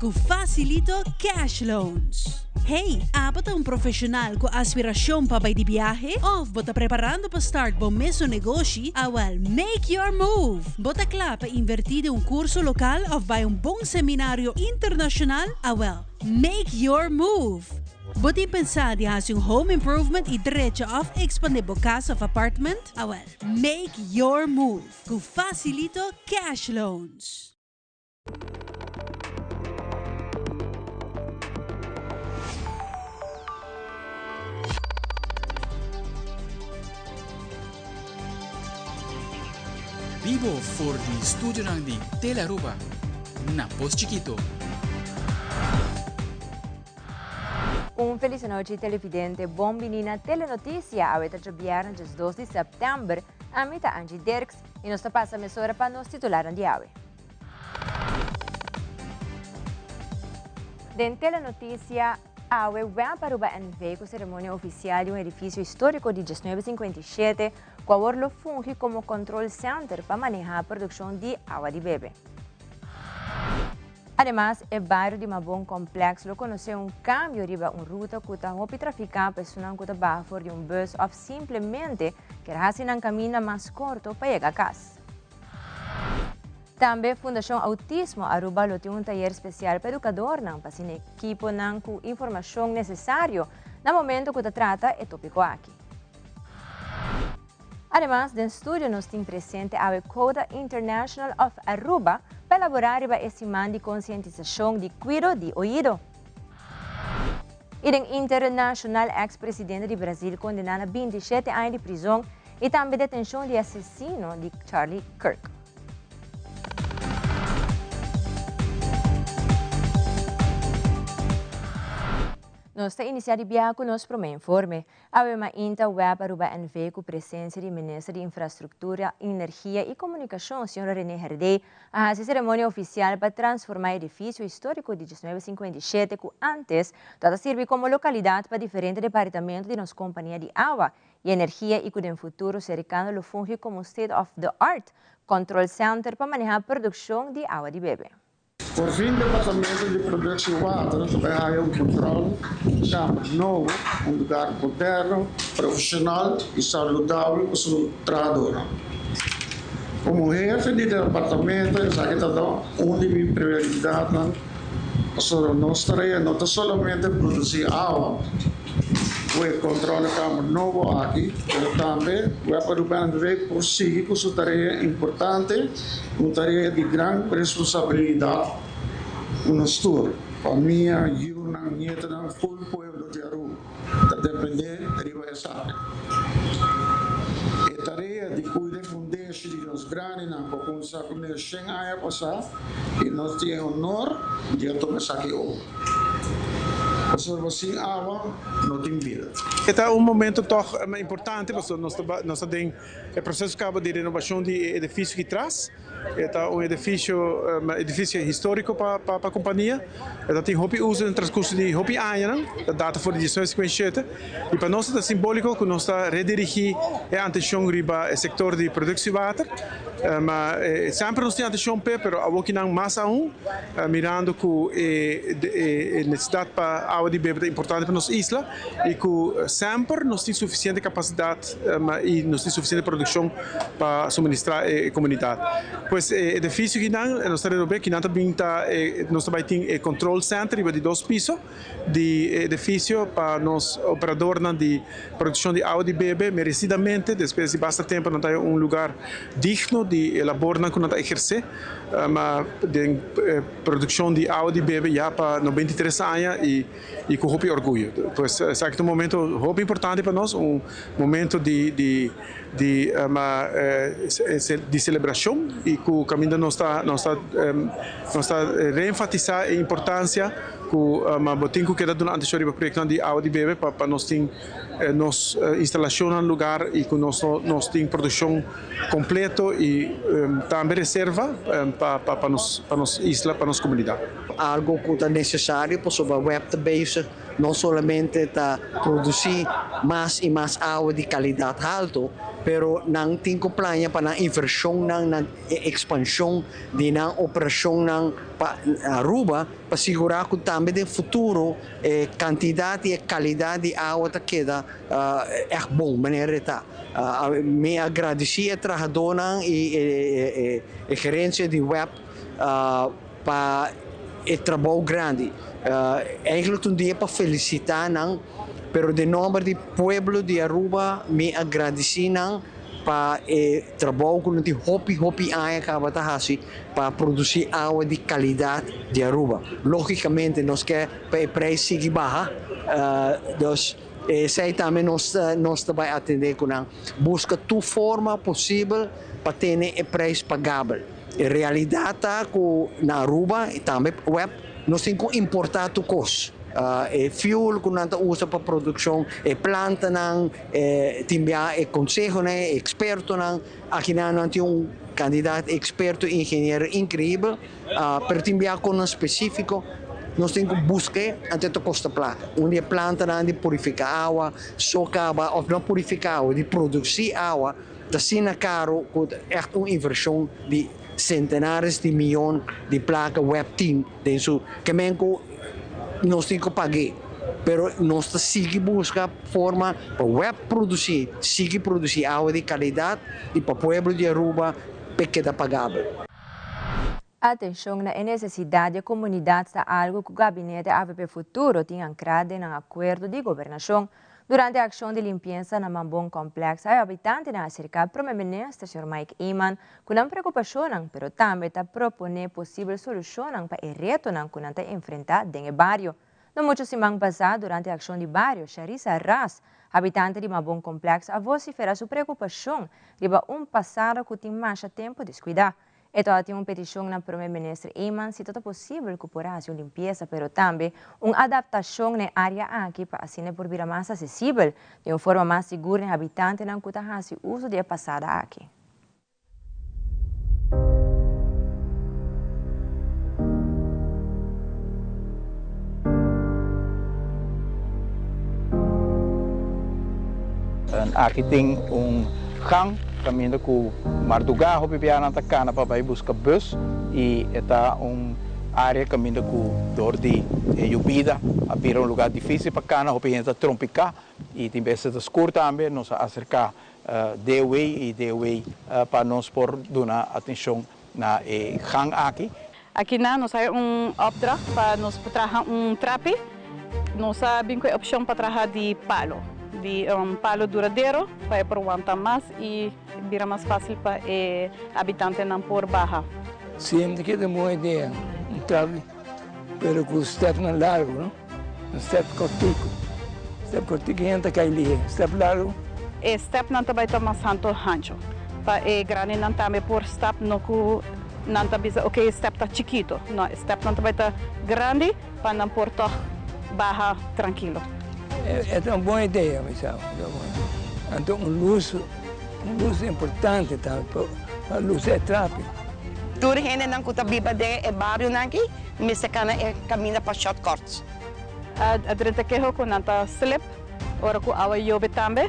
Ku Facilito Cash Loans. Hey, abo ta un profesional ku aspirashon pa bai di biahe? Of bo ta preparando pa start bo mesun negoshi? Awel, make your move! Bo ta kla pa invertí den un kurso lokal of bai un bon seminario internashonal? Awel, make your move! Bo tin pensá di hasi un home improvement i drecha of ekspandé bo kas of apartment? Awel, make your move ku Facilito Cash Loans! Bibo for di studionan di Telearuba na Pos Chikito. Un felis anochi televidente, bon bini na Telenoticia. Awe ta djobièrnè 12 di sèptèmber. Ami ta Angie Dirks i nos ta pasa mesora pa nos titularnan di awe. Den Telenoticia awe web Aruba NV ku seremonia ofisial di un edifisio históriko di 1957 ku awor lo fungi komo control center pa manehá produkshon di awa di bebe. Ademas, e bario di Mabon Complex lo konosé un kambio riba un ruta ku ta hopi trafiká pa esunnan ku ta baha for di un bus òf simplemente kier hasi nan kaminda mas korto pa yega kas. Tambe Fundashon Autismo Aruba lo tin un tayer spesial pa edukadornan pa asina ekiponan ku informashon nesesario na momento ku ta trata e topiko aki. Ademas, den studio nos tin presente awe Coda International of Aruba pa elaborá riba e siman di konsientisashon di kuido di oido. I den internashonal eks presidente di Brazil kondená na 27 aña di prizon i tambe detenshon di asesino di Charlie Kirk. Nos ta inisiá di biaha ku nos promé informe. Awe mainta web Aruba NV ku presensia di Minister di Infrastruktura, Energia i Komunikashon señor Rene Herdé a hasi seremonia ofisial pa transformá e edifisio históriko di 1957 ku ántes tabata sirbi komo lokalidat pa diferente departamento di nos kompania di awa i energia i ku den futuro serkano lo fungi komo state of the art control center pa manehá produkshon di awa di bebe. Por fin Departamento di Productie Water ta bay haya un control kamer nobo, un lugar moderno, profesional y saludabel pa su trahadornan. Como hefe di departamento esaki ta un di mi prioridadnan pasobra nos tarea no ta solamente produci awa cu e control kamer nobo aki, pero tambe web Aruba NV por sigui cu su tarea importante. Un tarea di gran responsabilidat ku nos tur, famia, yunan, nietonan, ful pueblo di Aruba ta depende riba esaki. E tarea di kuida e fundeshi di nos grandinan ku a kuminsá ku mes shen aña pasá i nos tin e honor di a tuma esaki over. Pasobra sin awa no tin bida. E ta un momento tòg importante pasobra nos ta den E proceso caba di renovacion di e edificio aki tras. E ta un edificio, edificio historico pa pa compania. E ta tin hopi uso den transcurso di hopi añanan, ta data for di 1957. Y pa nos ta simbolico cu nos ta redirigi e atencion riba e sector di productie water. Ma semper nos tin atencion p'e, pero awokinan mas aun, mirando cu e e necesidad pa awa di bebe ta importante pa nos isla. Y cu semper nos tin suficiente capacidad y nos tin suficiente produccion pa suministra e comunidad. Pues e edificio kinan nos ta renobe, kinan ta bin ta nos ta bay tin e control center riba di dos piso di e edificio pa nos operadornan di produccion di awa di bebe merecidamente despues di basta tempo nan ta haya un lugar digno di e labornan cu nan ta eherce den produccion di awa di bebe ya pa 93 aña y y cu hopi orguyo. Pues esaki ta un momento hopi importante pa nos, un momento di di di di celebracion y cu caminda nos ta nos ta nos ta reenfatisa e importancia cu bo tin cu keda duna atencion riba proyectonan di awa di bebe pa pa nos tin nos instalacionnan lugar y cu nos nos tin produccion completo y tambe reserva pa pa nos pa nos isla pa nos comunidad. Algo cu ta necesario pasobra web ta bezig no solamente ta produci mas y mas awa di calidad halto, Pero nan tin ku plania pa nan invershonnan, nan ekspanshon di nan operashonnan pa Aruba, pa sigurá ku tambe den futuro e kantidat i e kalidat di awa ta keda ègt bon manera e ta. Mi a gradisí e trahadónan i e gerensia di web pa e trabou grandi. Eigenlijk ta un dia pa felisitá nan, pero den nòmber di pueblo di Aruba mi a gradisí nan pa e trabou ku nan tin hopi hopi aña kaba ta hasi pa produsí awa di kalidat di Aruba. Lógikamente nos ke pa e preis sigui baha, dus esei tambe nos nos ta bai atendé ku nan. Buska tur forma posibel pa tene e preis pagabel. E realidat ta ku na Aruba i tambe web nos tin ku importá tur kos. E fuel ku nan ta usa pa produkshon, e plantanan, tin bia e konsehonan, e ekspertonan. Akinan nan tin un kandidat eksperto ingeniero inkreibel, pero tin bia konan spesífiko nos tin ku busk'é, anto e ta kosta plaka. Un di e plantanan di purifiká awa so kaba, òf no purifiká awa, di produsí awa ta asina karo ku ta ègt un invershon di sentenares di miyon di plaka web tin den su kemen ku nos tin ku pag'é. Pero nos ta sigui buska forma pa web produsí, sigui produsí awa di kalidat i pa pueblo di Aruba p'e keda pagabel. Atenshon na e nesesidat di e komunidat ta algu ku Gabinete avp Futuro tin ankrá den nan akuerdo di gobernashon. Durante e akshon di limpiesa na Mambon Complex a e habitantenan a aserká Prome Minister señor Mike Eman ku nan preokupashonnan pero tambe ta proponé posibel solushonnan pa e retonan ku nan ta enfrentá den e bario. No muchu siman pasá durante e akshon di bario Sharissa Ras, habitante di Mabon Complex a vosifera su preokupashon riba un pasado ku tin masha tempu deskuidá. E tabatin un petishon na Prome Minister Eman si ta ta posibel ku por hasi un limpiesa pero tambe un adaptashon na e área aki pa asina e por bira mas asesibel di un forma mas sigur na e habitantenan ku ta hasi uso di e pasada aki. Aki tin un gang kaminda ku mardugá hopi biaha nan ta kana pa bai buska bus i e ta un área kaminda ku dor di e yubida a bira un lugá difísil pa kana, hopi hende ta trompiká i tin bes ta skur tambe. Nos a aserká DOW i DOW pa nos por duna atenshon na e gang aki. Akinan nos haya un opdracht pa nos por traha un trapi. Nos a bin ku e opshon pa traha di palo, di un palo duradero pa e por wanta mas i bira mas fásil pa e habitantenan por baha. Sí, mi ta kere un bon idea, un trapi, pero ku stèpnan largu, no? Un stèp kòrtiku. Stèp kòrtiku hende ta kai lihé, stèp largu. E stèpnan ta bai ta mas hantu hanchu pa e grandinan tambe por stap, no ku nan ta bisa oke e stèp ta chikito. No, e stèpnan ta bai ta grandi pa nan por tòg baha trankilo. E ta un bon idea, mi sa. Anto un lus, un lus importante tambe pa lusa e trapi. Tur hendenan ku ta biba den e barionan aki mester kana e kaminda pa shortcuts. A drenta keho ku nan ta slip ora ku awa yobe tambe.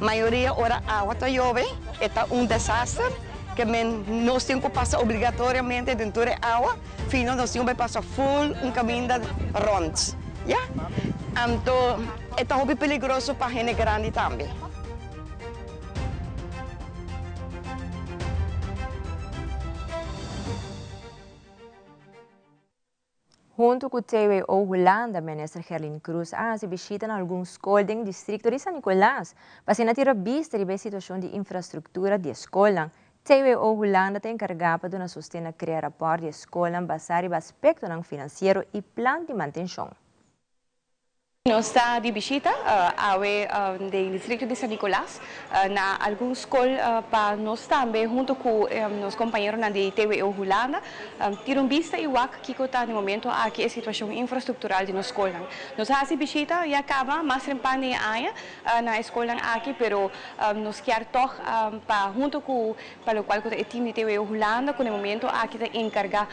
Mayoria ora awa ta yobe e ta un desaster ke men nos tin ku pasa obligatoriamente den tur e awa fino nos tin ku bai pasa ful un kaminda rònt ya anto e ta hopi peligroso pa hende grandi tambe. Hunto cu TWO Hulanda, Minister Gerlin Croes a haci bishita na algun scol den districto di San Nicolas pa asina tira bista riba e situacion di infrastructura di e scolnan. TWO Hulanda ta encarga pa duna sosten na crea rapport di e scolnan basa riba aspectonan financiero y plan di mantencion. Nos ta di bishita awe den districto di San Nicolas na algun scol pa nos tambe hunto cu nos compañeronan di TWO Hulanda tira un bista y wak kico ta den momento aki e situacion infrastructural di nos scolnan. Nos a haci bishita ya caba mas trempan den e aña na e scolnan aki pero nos kier tog pa hunto cu pa locual cu ta e team di TWO Hulanda cu na e momento aki ta encarga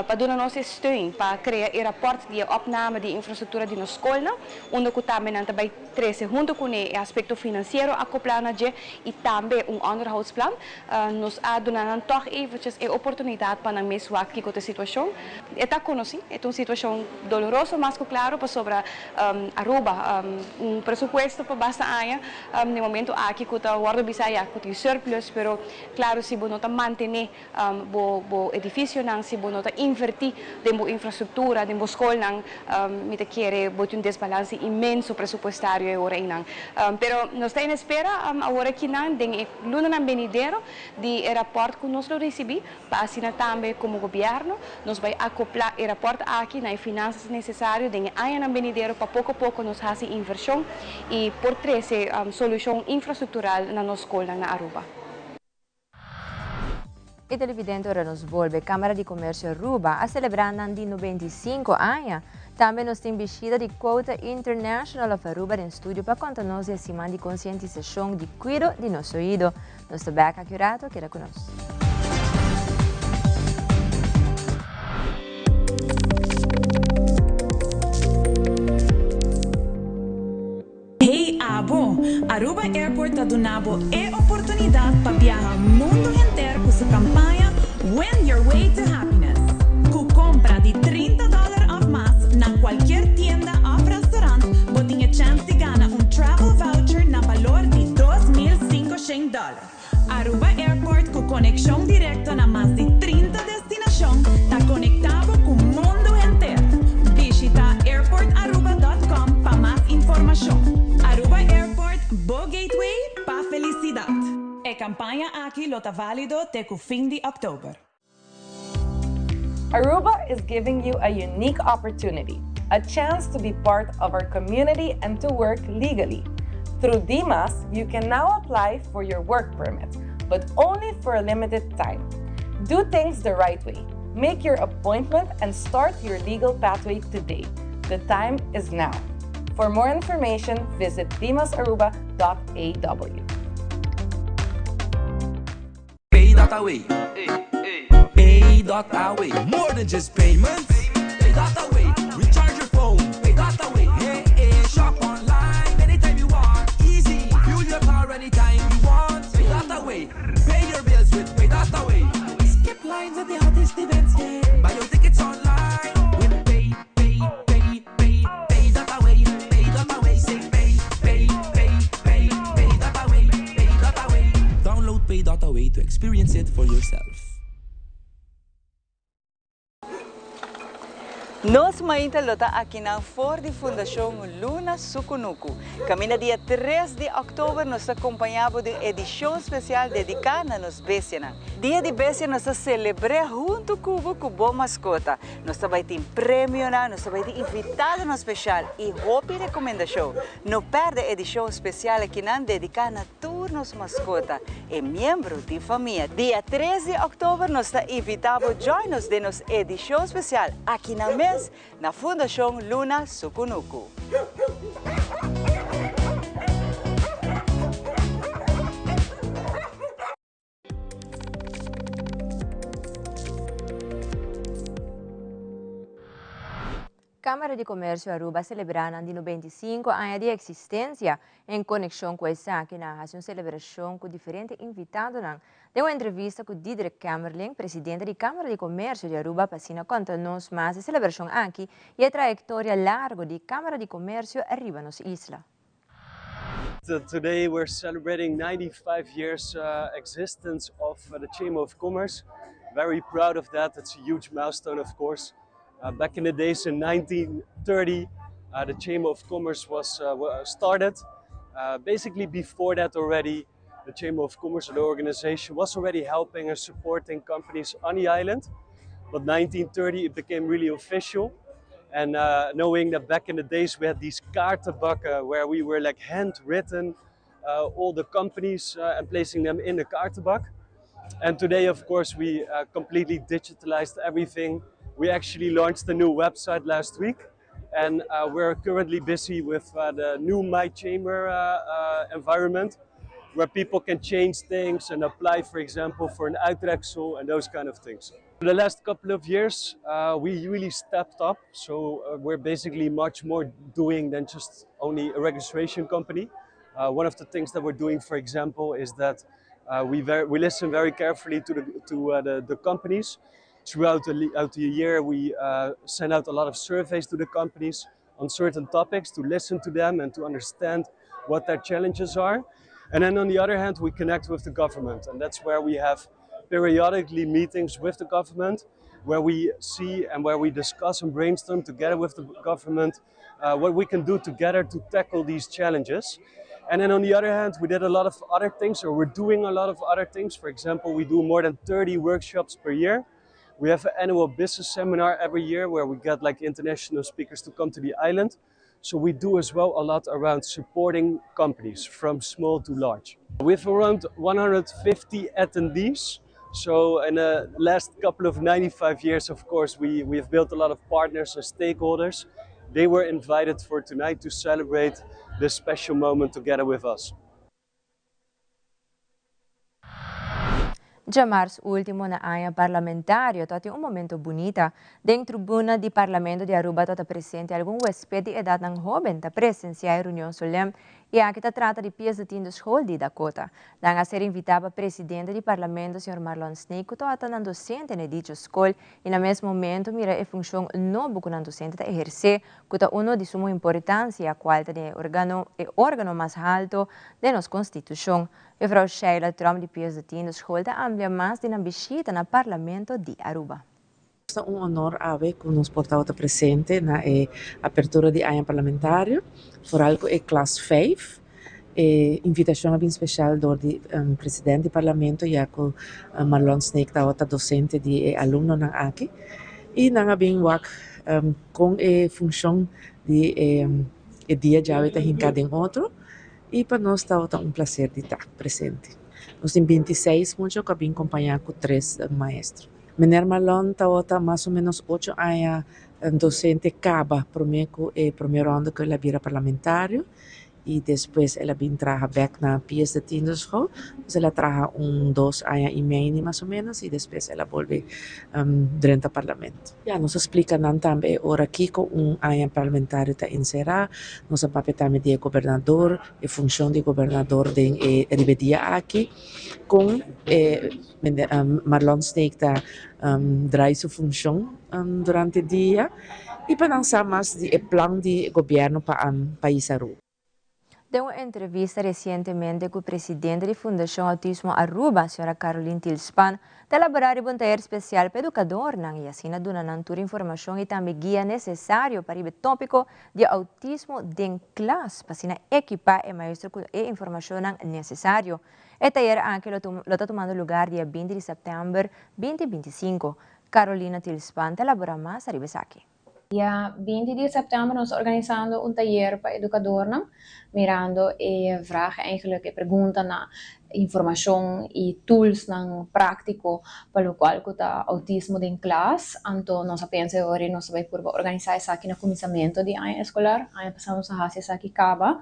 pa duna nos e steun pa crea e rapport di e opname di infrastructura di nos scolnan. unda ku tambe nan ta bai trese huntu kuné e aspekto finansiero akoplá na dje i tambe un onderhoudsplan. Nos a duna nan tòg eventjes e oportunidat pa nan mes wak kiko ta e situashon. E ta konosí, e ta un situashon doloroso mas ku klaro pasobra Aruba un presupuesto pa basta aña den momento aki ku ta wòrdu bisa ya ku tin surplus pero klaro si bo no ta mantené bo bo edificionan, si bo no ta inverti den bo infrastructura, den bo scolnan, mi ta kere bo tin un desbalance inmenso presupuestario e ora einan. Pero nos ta en espera awor akinan den e lunanan benidero di e rapport cu nos lo ricibi pa asina tambe como gobierno nos bay acopla e rapport aki na e finanzas necesario den e añanan benidero pa poco poco nos haci inversion y por trece solucion infrastructural na nos scolnan na Aruba. E televidente ora nos bolbe Camara di Comercio Aruba a celebra nan di 95 aña. Tambe nos tin bishita di Quota International of Aruba den studio pa conta nos di e siman di concientisacion di cuido di nos oido. Nos ta bek aki un rato, keda cu nos. Hey abo! Aruba Airport ta duna bo e oportunidad pa biaha mundo henter cu su campaña Win Your Way to Happiness. Cu compra di 30 dollar of mas na cualkier tienda of restaurant bo tin e chance di gana un travel voucher na balor di 2500 dollar. Aruba Airport cu conexion directo na mas di 30 destinacion ta conecta bo cu mundo henter. Bishita airportaruba.com pa mas informacion. Aruba Airport, bo gateway pa felicidad. E campaña aki lo ta valido te cu fin di october. Aruba is giving you a unique opportunity, a chance to be part of our community and to work legally. Through DIMAS, you can now apply for your work permit, but only for a limited time. Do things the right way. Make your appointment and start your legal pathway today. The time is now. For more information, visit dimasaruba.aw. Pay.away. Pay.away. More than just payments. Pay.away. Recharge your phone. Pay.away. Hey, hey, shop online anytime you want. Easy. Fuel your car anytime you want. Pay.away. Pay your bills with Pay.away. Skip lines at the hottest events. Yeah. Buy your tickets online with Pay, Pay, Pay, Pay, Pay.away. Pay.away. Say pay, pay, pay, pay, Pay.away. Pay.away. Download Pay.away to experience it for yourself. Nos mainta lo ta akinan for di Fundashon Luna Sukunuku. Kaminda dia 3 di òktober nos ta kompañá bo den edishon spesial dediká na nos bestianan. Dia di Bestia nos ta selebr'é huntu ku bo ku bo maskota. Nos ta bai tin premionan, nos ta bai tin invitadonan spesial i hopi rekomendashon. No pèrdè edishon spesial akinan dediká na Tur nos mascota e miembro di famia. Dia 3 di october nos ta invita bo join nos den nos edicion special aki na mes na Fundacion Luna Sucunucu. Cámara di Comercio Aruba a celebra nan di 95 aña di existencia. En conexion cu esaki nan a haci un celebracion cu diferente invitadonan. Den un entrevista cu Diederik Kamerling, presidente di Cámara di Comercio di Aruba pa asina conta nos mas e celebracion aki y e trayectoria largo di Cámara di Comercio ariba nos isla. Today we're celebrating 95 years existence of the Chamber of Commerce. Very proud of that. It's a huge milestone, of course. Back in the days in 1930, the Chamber of Commerce was started. Basically before that already, the Chamber of Commerce, the organization, was already helping and supporting companies on the island. But 1930, it became really official. And knowing that back in the days we had these kaartenbakken where we were like handwritten all the companies and placing them in the kaartenbak. And today, of course, we completely digitalized everything. We actually launched a new website last week. And we're currently busy with the new My Chamber environment, where people can change things and apply, for example, for an uittreksel and those kind of things. The last couple of years, we really stepped up. So we're basically much more doing than just only a registration company. One of the things that we're doing, for example, is that we listen very carefully to the companies. Throughout the year, we send out a lot of surveys to the companies on certain topics to listen to them and to understand what their challenges are. And then on the other hand, we connect with the government, and that's where we have periodically meetings with the government where we see and where we discuss and brainstorm together with the government what we can do together to tackle these challenges. And then on the other hand, we did a lot of other things, or we're doing a lot of other things. For example, we do more than 30 workshops per year. We have an annual business seminar every year where we get like international speakers to come to the island. So we do as well a lot around supporting companies from small to large. We have around 150 attendees. So in the last couple of 95 years, of course, we have built a lot of partners and stakeholders. They were invited for tonight to celebrate this special moment together with us. Diamars ultimo na aña parlamentario, tabatin un momento bunita. Den tribuna di Parlamento di Aruba tabata presente algun huesped di edad nan hoben ta presencia e reunion solemne y aki ta trata di Pius X School di Dakota. Nan a ser invita pa presidente di Parlamento, Sr. Marlon Sneek, tabata nan docente na dicho school y na mes momento mira e funcion nobo cu nan docente ta eherce, cu ta uno di suma importancia, cual ta e organo mas halto di nos constitucion. Mevrouw Sheila Tromp di Pius X School ta amplia mas di nan bishita na Parlamento di Aruba. Ta un honor awe cu nos por ta presente na e apertura di aña parlamentario, vooral cu e klas 5. E invitacion ta special door di presidente di parlamento, ya cu Marlon Sneek ta docente di e alumnonan aki. Y nan a bin wak con e funcion di e dia djawe ta hinca den otro. Y pa nos ta un placer di ta presente. Nos tin 26 mucha cu a bin acompaña cu tres maestro. Meneer Marlon ta mas o menos 8 aña docente caba prome cu e prome ronda cu el a bira parlamentario y despues el a bin traha back na Pius X School. Dus el a traha un 2 aña y mei mas o menos y despues el a bolbe den parlamento. Ja, nos a splica nan tambe ora kico un aña parlamentario ta encera, nos a papia tambe di gobernador, e funcion di gobernador den e riba e dia aki, con Marlon Sneek ta draai su funcion durante e dia y pa lansa mas di plan di gobierno pa pais Aruba. Den un entrevista recientemente cu e presidente di Fundacion Autismo Aruba, Sra. Caroline Tilspan, ta elabora un tayer special pa educadornan y asina duna nan tur informacion y tambe guia necesario pa e topico di autismo den klas, pa asina equipa e maestro cu e informacion necesario. E tayer aki lo ta tumando luga dia 20 di september 2025. Carolina Tilspan ta elabora mas riba esaki. Dia 20 di september nos ta organisando un tayer pa educador, mirando e vraag eigenlijk, e pregunta na informacion y tools nan practico pa locual ta autismo den klas. Anto nos a pensa awor nos ta bay por organisa esaki na cuminsamento di aña escolar. Aña pasa nos a haci esaki caba.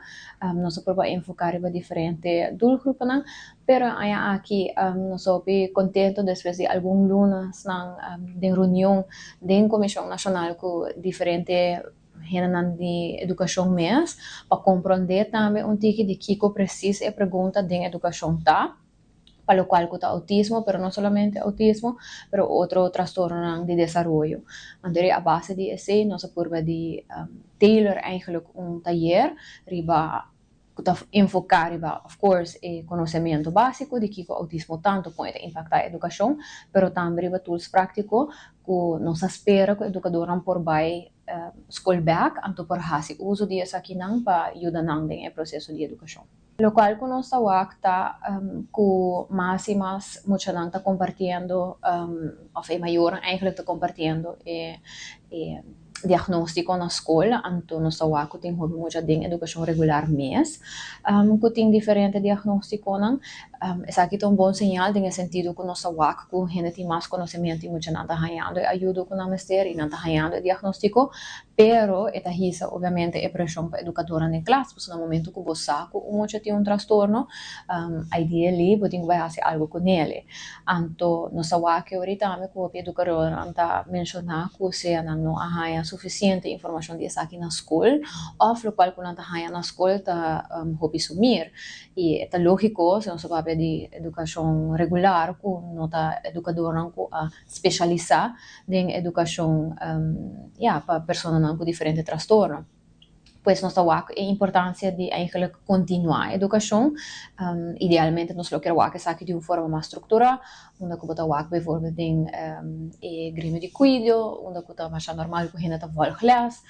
Nos a por enfoca riba diferente doelgroepen, pero aña aki nos ta contento despues di algun luna nan di reunion di Comision Nacional cu diferente hendenan di educacion mes pa comprende tambe un tiki di kico precies e pregunta di educacion ta pa locual ta autismo, pero no solamente autismo, pero otro trastorno di desaroyo. Anto, a base di esey, nos a purba di tailor eigenlijk un tayer riba ta enfoca riba, of course, e conocimento basico di kico autismo ta, con e ta impacta educacion, pero tambe riba tools practico cu nos ta spera cu educador por bay school back, anto por haci uso di esakinan pa yuda nan den proceso di educacion. Locual cu nos ta wak cu mas y mas muchanan ta compartiendo, of e mayor eigenlijk ta compartiendo e diagnostico na school, anto nos ta wak cu tin mucha den educacion regular mes, cu tin diferente diagnosticonan. Esaki ta un bon señal den e sentido ku nos ta wak ku hende tin mas konosementu i muchanan ta hañando e ayudo ku nan mester i nan ta hañando e diagnóstiko, pero e ta hisa obviamente e preshon pa edukadornan den klas, pasobra na momentu ku bo sa ku un mucha tin un trastorno, ideally bo tin ku bai hasi algu ku nele. Anto nos ta wak e ora tambe ku hopi edukadornan ta menshoná ku sea nan no a haña sufisiente informashon di esaki na skol òf lokual ku nan ta haña na skol ta hopi sumir. I e ta lógiko si nos ta papia di edukashon regular ku no ta edukadornan ku a speshalisá den edukashon ya pa personanan ku diferente trastorno. Pues nos ta wak e importancia di eigenlijk continua educacion. Idealmente nos lo kier wak esaki di un forma mas structura, unda cu bo ta wak bijvoorbeeld den e gremio di cuido, unda cu ta masha normal cu hende ta volg les.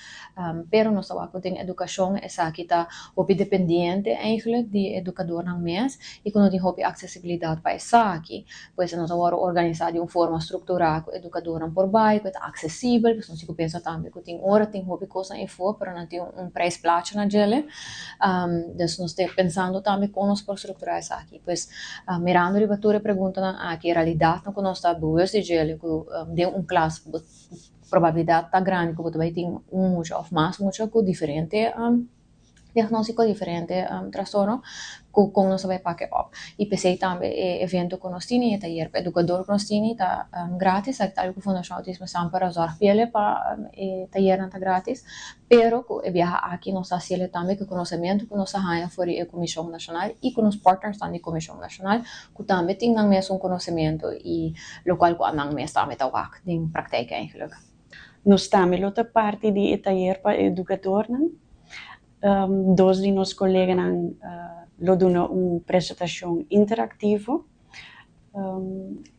Pero nos ta wak cu den educacion esaki ta hopi dependiente eigenlijk di educadornan mes y cu no tin hopi accesibilidad pa esaki. Pues nos a wòrdu organisá di un forma strukturá ku edukadornan por bai, ku e ta aksesibel, pues nos tin ku pensa tambe ku tin ora tin hopi kosnan efo pero nan tin un prijsplaatje na djele. Dus nos ta pensando tambe kon nos por strukturá esaki. Pues mirando riba tur e preguntanan aki, e realidatnan ku nos ta bewust di djele ku den un klas bo probabilidat ta grandi ku bo ta bai tin un mucha òf mas mucha ku diferente diagnóstiko diferente trastorno ku kon nos ta bai pake op. I p'esei tambe e evento ku nos tini, e tayer pa edukador ku nos tini ta gratis, esaki ta algu ku Fundashon Outisme Samper a zòrg piele pa e tayernan ta gratis, pero ku e biaha aki nos ta hasiel tambe ku e konosementu ku nos a haña for di e Komishon Nashonal i ku nos partnersnan di Komishon Nashonal ku tambe tin nan mes un konosementu i lokual ku anan mes tambe ta wak den praktijk eigenlijk. Nos tambe lo ta parti di e tayer pa edukadornan. Dos di nos koleganan lo duna un presentashon interaktivo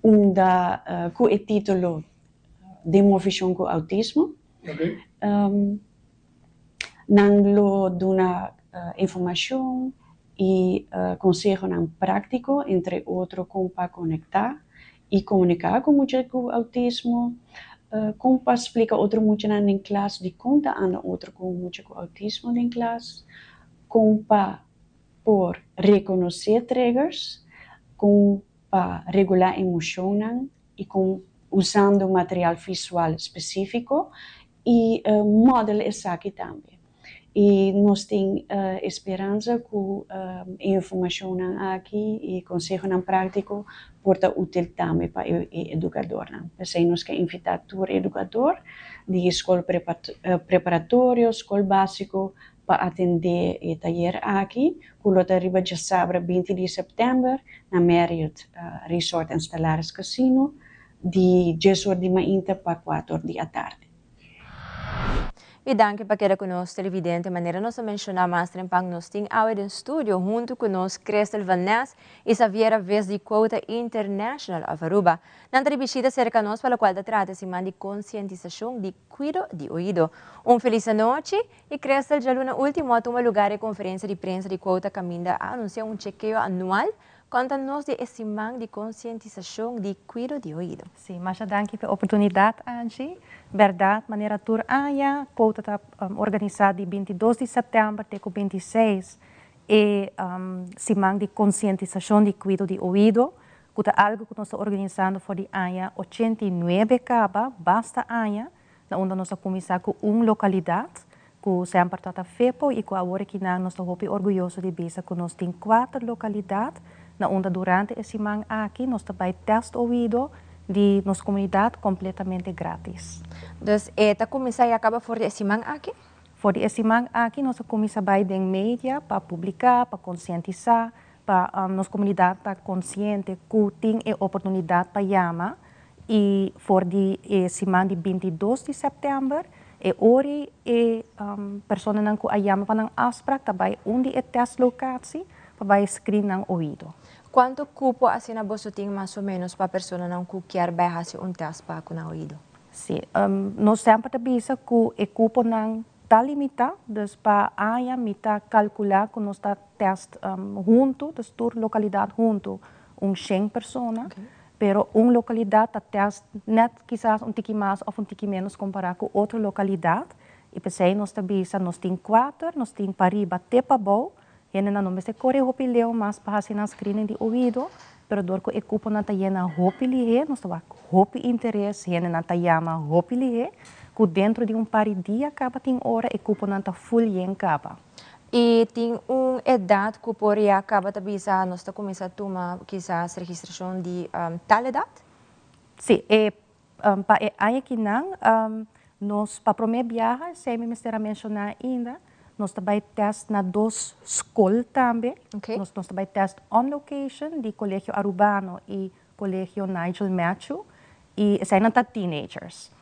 unda ku e título Den Movishon ku Outismo. Nan lo duna informashon i konsehonan práktiko, entre otro kon pa konektá i komuniká ku mucha ku outismo, kon pa splika otro muchanan den klas dikon ta anda otro ku mucha ku outismo den klas, kon pa por rekonosé triggers, kon pa regulá emoshonnan i kon usando material visual spesífiko i model esaki tambe. I nos tin e speransa ku e informashonnan aki i konsehonan práktiko por ta útil tambe pa e edukadornan. P'esei nos ke invitá tur edukador di skol preparatorio, skol básiko pa atendé e tayer aki ku lo ta riba djasabra 20 di sèptèmber na Marriott Resort and Stellaris Casino di djes or di mainta pa kuater or di atardi. I danki pa keda ku nos televidente. Manera nos a menshoná mas trempan nos tin awe den studio huntu ku nos Christel van Nes i Xaviera Vis di Quota International of Aruba. Nan ta di bishita serka nos pa lokual ta trata e siman di konsientisashon di kuido di oido. Un felis anochi i Christel djaluna ultimo a tuma lugar e konferensia di prensa di Quota kaminda a anunsia un chekeo anual Konta nos di e siman di konsientisashon di kuido di oido. Sí, masha danki pa e oportunidat, Angie. Bèrdat, manera tur aña, Quota ta organisá di 22 di sèptèmber te ku 26 e siman di konsientisashon di kuido di oido, ku ta algu ku nos ta organisando for di aña 89 kaba, basta aña, na unda nos a kuminsá ku un lokalidat ku semper tabata Fepo i ku awor akinan nos ta hopi orguyoso di bisa ku nos tin kuater lokalidat na unda durante e siman aki nos ta bai tèst oido di nos komunidat kompletamente grátis. Dus e ta kuminsá i a kaba for di e siman aki? For di e siman aki nos a kuminsá bai den media pa publiká, pa konsientisá, pa nos komunidat ta konsiente ku tin e oportunidat pa yama i for di e siman di 22 di sèptèmber e ora e personanan ku a yama pa nan afsprak ta bai un di e tèstlokatie pa bai screen nan oido. Kuantu kupo asina boso tin mas o ménos pa personanan ku kier bai hasi un tèst pa ku nan oido? Sí, nos semper ta bisa ku e kuponan ta limitá, dus pa aña mi ta kalkulá ku nos ta tèst huntu, dus tur lokalidat huntu, un shen persona, pero un lokalidat ta tèst nèt kisas un tiki mas òf un tiki ménos kompará ku otro lokalidat, i p'esei nos ta bisa nos tin kuater, nos tin pariba te pabou. Hendenan no mester kore hopi leu mas pa hasi nan screening di oido, pero dor ku e kuponan ta yena hopi lihé, nos ta wak hopi interes, hendenan ta yama hopi lihé, ku dentro di un par di dia kaba tin ora e kuponan ta full yen kaba. I tin un edat ku por ya kaba ta bisa nos ta kuminsá tuma kisas registrashon di tal edat? Sí, e pa e aña kinan nos pa promé biaha, esei mi mester a menshoná ainda, nos ta bai tèst na dos skol tambe. Nos nos ta bai tèst on location di Colegio Arubano i Colegio Nigel Matthew i eseinan ta teenagers.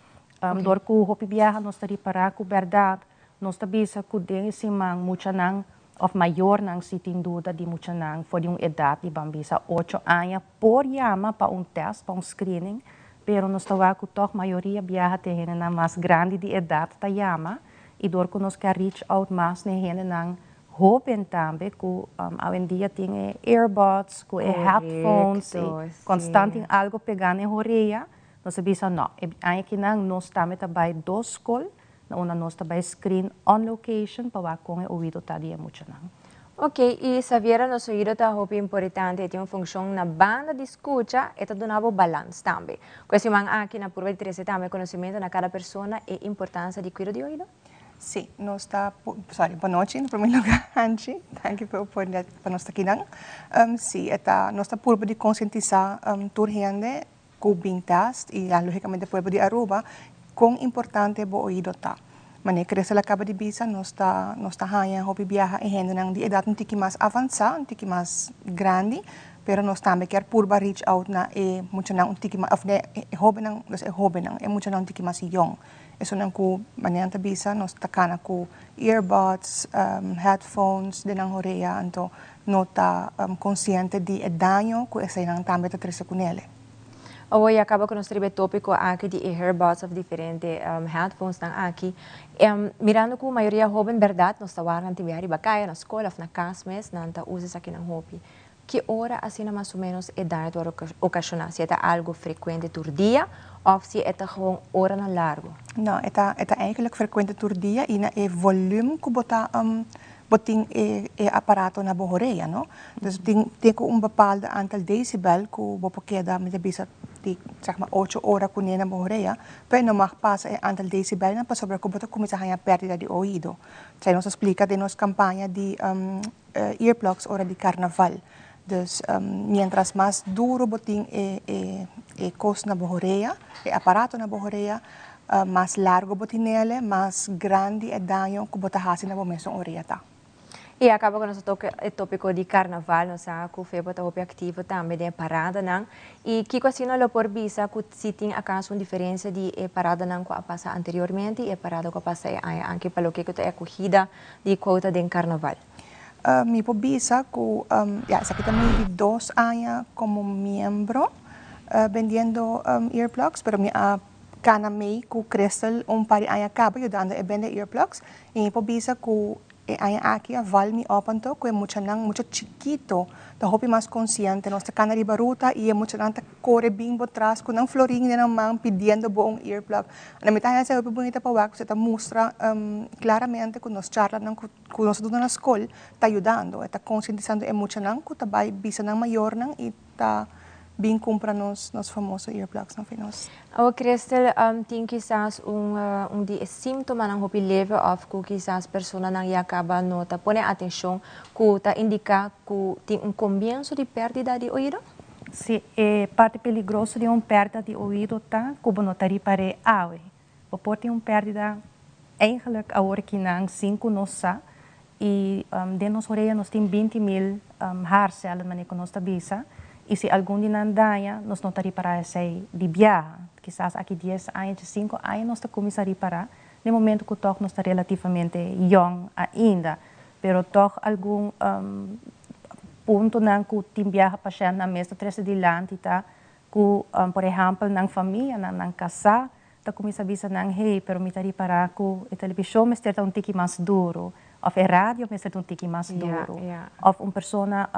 Dor ku hopi biaha nos ta ripará ku bèrdat nos ta bisa ku den e siman muchanan òf mayornan si tin duda di muchanan for di un edat di ban bisa ocho aña por yama pa un tèst, pa un screening, pero nos ta wak ku tòg mayoria biaha te hendenan mas grandi di edat ta yama i dor ku nos ke a reach out mas na e hendenan Hoben tambe ku awendia tin e earbuds ku e headphones i konstant tin algo pegá na e horea, nos a bisa no, e aña kinan nos tambe ta bai dos skol na unda nos ta bai screen on location pa wak kon e oido ta di e muchanan. Ok, i Xaviera nos oido ta hopi importante, e tin un funccion na banda di scucha, e ta duna bo balans tambe. Ku e siman aki na purba di trece tambe conocimento na cada persona e importancia di cuido di oido. Sí, nos ta, sorry, bonochi na prome lugar, Angie. Danki pa e oportunidad pa nos ta akinan. Sí, e ta, nos ta purba di concientisa tur hende cu bin test y ya logicamente pueblo di Aruba con importante bo oido ta. Manera Crystal a caba di bisa, nos ta, nos ta haña hopi biaha e hendenan di edad un tiki mas avansa, un tiki mas grandi, pero nos tambe kier purba reach out na e muchanan un tiki mas, of e hobennan, dus e hobennan, e muchanan un tiki mas yong. Esunnan ku manera nan ta bisa nos ta kana ku earbuds, headphones den nan horea anto no ta konsiente di e daño ku eseinan tambe ta trese ku nele. Awor ya kaba ku nos ta riba e topiko aki di e earbuds of diferente headphones nan aki. Mirando ku mayoria hoben bèrdat nos ta wak nan tin biaha riba kaya, na skol of na kas mes nan ta usa esakinan hopi. Ki ora asina mas o menos e daño ta wòrdu okashoná? Si e ta algu frekuente tur dia òf si e ta gewoon oranan largu? No, e ta e ta eigenlijk frekuente tur dia i na e volum ku bo ta bo tin e e aparato na bo horea, no? Dus tin tin ku un bepaalde aantal decibel ku bo por keda mi ta bisa di zeg maar ocho ora kuné na bo horea, pero e no mag pasa e aantal decibelnan pasobra ku bo ta kuminsá haña pèrdida di oido. Esei nos a splika den nos kampaña di earplugs ora di carnaval. Dus mientras mas duro bo tin e e e cos na bo horea, e aparato na bo horea, mas largo bo tinele, mas grandi e daño cu bo ta haci na bo mesun orea ta. Y a caba cu nos a toca e topico di carnaval, nos sa cu Febo ta hopi activo tambe den e paradanan. Y kico asina lo por bisa cu si tin acaso un diferencia di e paradanan cu a pasa anteriormente y e parada cu a pasa e aña aki pa loke cu ta e acogida di quota den carnaval? Mi por bisa cu ya esaki ta mi di dos aña como miembro bendiendo earplugs, pero mi a cana mei cu Crystal un par di aña caba yudando e bende earplugs y mi por bisa cu e aña aki a val mi op anto cu e muchanan mucha chikito ta hopi mas consciente. Nos ta cana riba ruta y e muchanan ta kore bin bo tras ku nan florin den nan man pidiendo bo un earplug. Anto mi ta haña esei hopi bunita pa wak pasobra ta mustra klaramente ku nos charlanan ku ku nos ta duna na skol ta yudando. E ta konsientisando e muchanan ku ta bai bisa nan mayornan i ta bin kumpra nos nos famoso earplugsnan fi nos. Awo Christel, tin kisas un un di e símtomanan hopi leve òf ku kisas personanan ya kaba no ta pone atenshon ku ta indiká ku tin un komienso di pèrdida di oido? Si, e parti peligroso di un pèrdida di oido ta ku bo no ta ripar'é awe. Bo por tin un pèrdida eigenlijk awor kinan sin ku nos sa i den nos orea nos tin 20 mil haarcellen manera ku nos ta bisa i si algun di nan daña nos no ta ripará esei di biaha. Kisas aki dies aña, diesinko aña nos ta kuminsá ripará den momento ku tòg nos ta relativamente yòn ainda. Pero tòg algun puntonan ku tin biaha pashèntnan mes ta trese dilanti ta ku por ehèmpel nan famianan, nan kasá ta kuminsá bisa nan, hey, pero mi ta ripará ku e televishon mester ta un tiki mas duru òf e radio mester ta un tiki mas duru. Òf un persona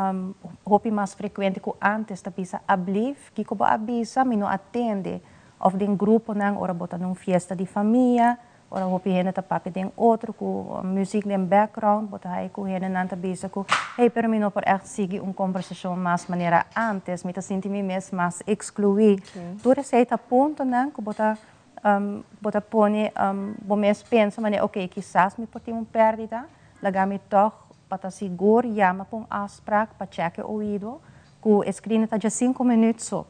hopi mas frekuente ku ántes ta bisa, ablif, kiko bo a bisa? Mi no a tende. Òf den gruponan ora bo ta na un fiesta di famia. Ora hopi hende ta papia den otro ku muzik den background, bo ta haña ku hendenan ta bisa ku, hey, pero mi no por ègt sigui un kombersashon mas manera ántes, mi ta sinti mi mes mas ekskluí. Tur esei ta puntonan ku bo ta bo ta pone bo mes pensa manera, oke, kisas mi por tin un pèrdida, laga mi tòg pa ta sigur yama pa un afsprak pa chèk e oido, ku e screening ta djesinku minüt so.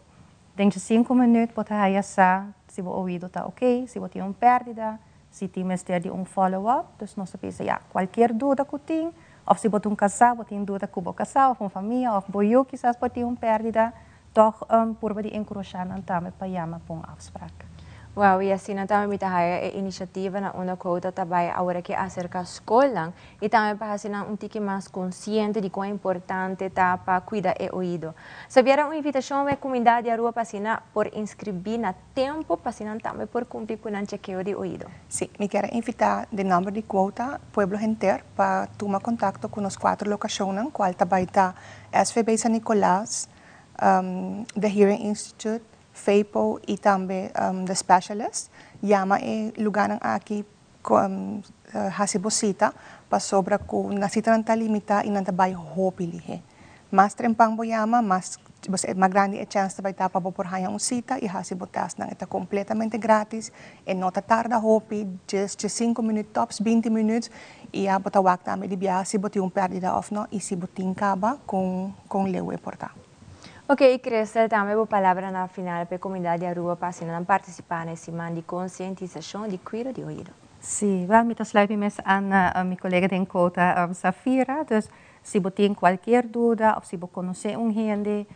Den djesinku minüt bo ta haya sa si bo oido ta oke, si bo tin un pèrdida, si tin mester di un follow up. Dus nos ta bisa ya, kualkier duda ku tin, òf si bo ta un kasá, bo tin duda ku bo kasá òf un famia òf bo yu kisas por tin un pèrdida, tòg purba di enkurashá nan tambe pa yama pa un afsprak. Wou, i asina tambe mi ta haya e inisiativa na unda Quota ta bai awor aki aserka skolnan i tambe pa hasi nan un tiki mas konsiente di kon importante ta pa kuida e oido. Sabiera un invitashon w'e kumindat di Aruba pa asina por inskribí na tempu pa asina nan tambe por kumpli ku nan chekeo di oido. Sí, mi kier a invitá den nòmber di Quota pueblo henter pa tuma kontakto ku nos kuater lokashonnan kual ta bai ta SVB San Nicolas, The Hearing Institute, FAPO i tambe The Specialist. Yama e lugánan aki hasi bo sita pasobra ku nan sitanan ta limitá i nan ta bai hopi lihé. Mas trempan bo yama, mas mas grandi e chèns ta bai ta pa bo por haña un sita i hasi bo tèstnan. E ta kompletamente grátis, e no ta tarda hopi, djes djesinku minüt tòps binti minüt i ya bo ta wak tambe di biaha si bo tin un pèrdida òf no i si bo tin kaba kon kon leu e por ta. Ok, Christel, tambe bo palabra na final pa e comunidad di Aruba pa asina nan participa na e siman di concientisacion di cuido di oido. Sí, wel mi ta sluit mi mes aan na mi colega den Quota, Safira. Dus si bo tin cualkier duda of si bo conoce un hende,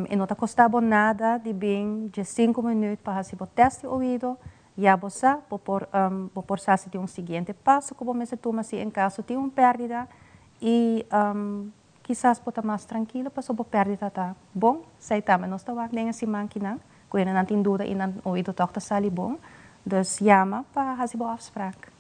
e no ta costa bo nada di bin djesinku minuut pa haci bo test di oido. Ya bo sa, bo por bo por sa si tin un siguiente paso cu bo mester tuma si en caso tin un perdida y Kisas bo ta mas trankilo pasobra bo pèrdida ta bon. Esei tambe nos ta wak den e siman kinan, ku hendenan tin duda i nan oido tòg ta sali bon. Dus yama pa hasi bo afsprak.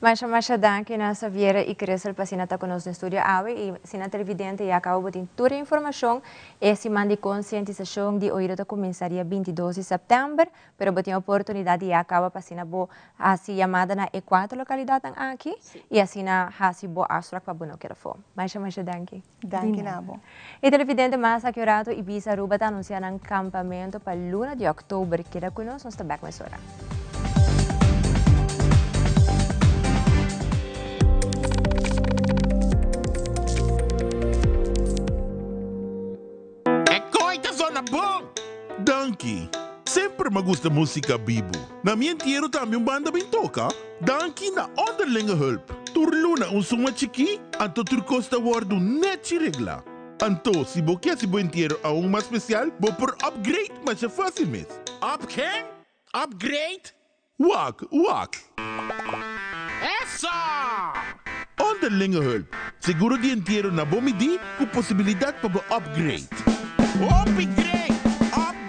Masha masha danki na Xaviera i Christel pa asina ta ku nos den studio awe i asina televidente ya kaba bo tin tur e informashon. E siman di konsientisashon di oido ta kuminsá dia 22 di sèptèmber. Pero bo tin oportunidad di ya caba pa asina bo haci yamada na e cuatro localidadnan aki y asina haci bo afspraak pa bo no keda fo. Masha masha danki. Danki na bo. E televidente mas aki un rato Ibis Aruba ta anuncia nan campamento pa luna di october. Keda cu nos, nos ta bek mesora. E koe ta zona bon! Danki! Semper m'a gusta musica bibu. Na mi entiero tambe un banda bin toca. Danki na Onderlinge Hulp. Tur luna un suma chikí, anto tur kos ta wordu nechi reglá. Anto, si bo ke hasi bo entiero aun mas spesial, bo por upgrade masha fácil mes. Up ken? Upgrade? Wak, wak. Eso! Onderlinge hulp, seguro di entiero na bo midí ku posibilidat pa bo upgrade. Hopi great! Upgrade!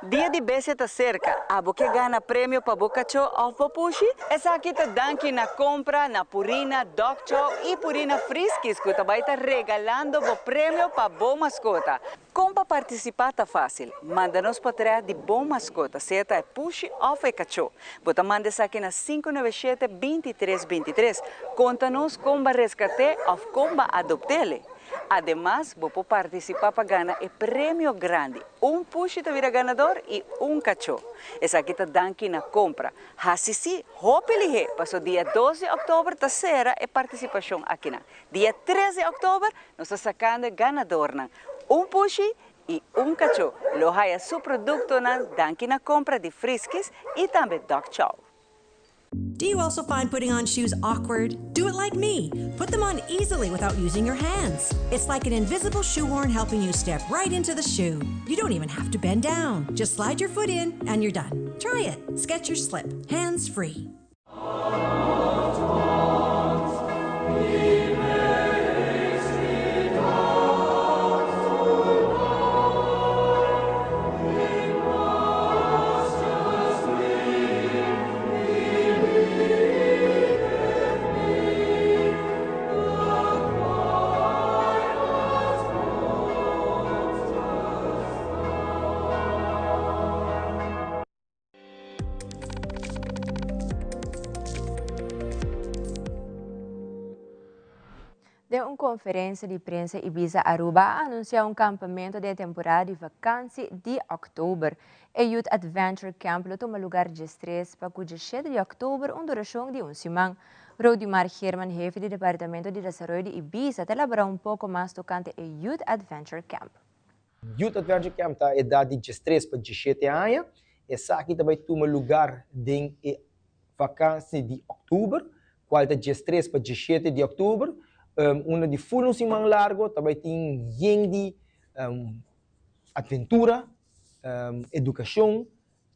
Dia di Bestia ta serka, abo ke gana premio pa bo kachó òf bo pushi? Esaki ta danki na kompra na Purina Dog Chow i Purina Friskies ku ta bai ta regalando bo premio pa bo maskota. Kon pa partisipá ta fásil, manda nos potrèt di bo maskota, sea ta e pushi òf e kachó. Bo ta manda esaki na 597 23 23. Konta nos kon ba reskat'é òf kon ba adopt'é. Ademas, bo por partisipá pa gana e premio grandi. Un pushi ta bira ganador i un kachó. Esaki ta danki na kompra. Hasi sí, hopi lihé, paso dia dos di òktober ta sera e partisipashon akinan. Dia tres di òktober nos ta sakando e ganadornan. Un pushi i un kachó lo haya su produktonan danki na kompra di Friskies i tambe Dog Chow. Do you also find putting on shoes awkward? Do it like me. Put them on easily without using your hands. It's like an invisible shoehorn helping you step right into the shoe. You don't even have to bend down. Just slide your foot in and you're done. Try it. Skechers Slip. Hands free. Den un conferencia di prensa Ibisa Aruba a anuncia un campamento den e temporada di vakantie di october. E Youth Adventure Camp lo tuma lugar 13 pa cu 17 di october un duracion di un siman. Rodimar Geerman, hefe di Departamento di Desaroyo di Ibisa, ta elabora un poco mas tocante e Youth Adventure Camp. Youth Adventure Camp ta edad di 13 pa 17 aña. Esaki ta bay tuma lugar den e vakantie di october, cual ta 13 pa 17 di october. Unda di full un siman largo ta bay tin yen di adventura, educacion,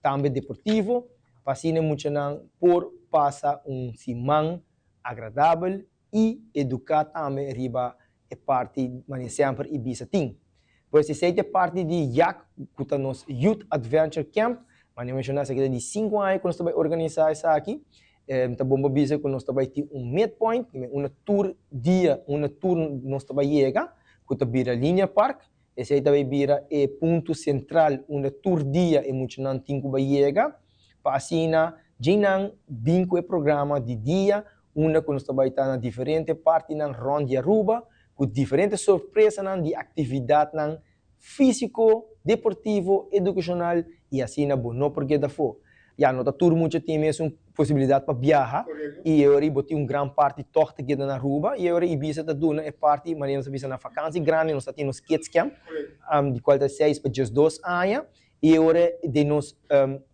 tambe deportivo, pa asina e muchanan por pasa un siman agradabel y educa tambe riba e parti manera semper Ibisa tin. Pues esey ta e parti di YAC cu ta nos Youth Adventure Camp. Manera menciona esaki ta di 5 aña cu nos ta bay organisa esaki. Ta bon pa bisa cu nos ta bay tin un midpoint, unda tur dia, unda tur nos ta bay yega, cu ta bira Linear Park. Esei ta bai bira e punto sentral unda tur dia e muchanan tin ku bai yega, pa asina djeinan bin ku e programa di dia unda ku nos ta bai ta na diferente partinan rònt di Aruba ku diferente sorpresanan di aktividatnan físiko, deportivo, edukashonal i asina bo no por keda afó. Ya no ta tur mucha tin mesun posibilidat pa biaha i e ora bo tin un gran parti tòg ta keda na Aruba i e ora Ibisa ta duna e parti manera nos ta bisa na fakansi grandi nos ta tin nos kids camp di kual ta 6 pa 12 aña i e ora den nos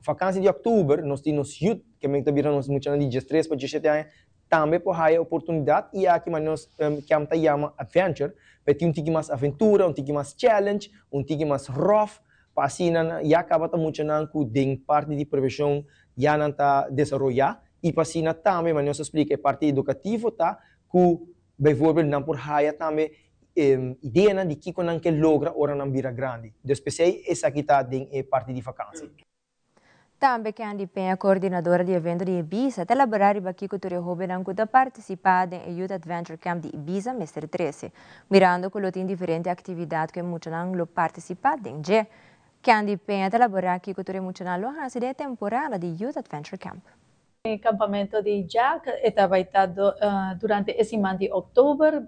fakansi di òktober nos tin nos youth ke men ta bira nos muchanan di 13 pa 17 aña tambe por haya oportunidat i aki manera nos camp ta yama adventure pa e tin un tiki mas aventura un tiki mas challenge un tiki mas rough Pa asina nan ya kaba ta muchanan ku den parti di prevenshon ya nan ta desaroyá i pa asina tambe manera nos a splika e parti edukativo ta ku bijvoorbeeld nan por haya tambe ideanan di kiko nan ke logra ora nan bira grandi. Dus p'esei esaki ta den e parti di vakansi. Tambe Candy Peña, coordinadora di evento di Ibiza, ta elabora riba kico tur e hobennan cu ta participa den e Youth Adventure Camp di Ibiza mester trece, mirando cu lo tin diferente actividad cu e muchanan lo participa den dje. Candy Peña ta elabora kico tur e muchanan lo haci den e temporada di Youth Adventure Camp. E campamento di Jack e ta bay ta durante e siman di october,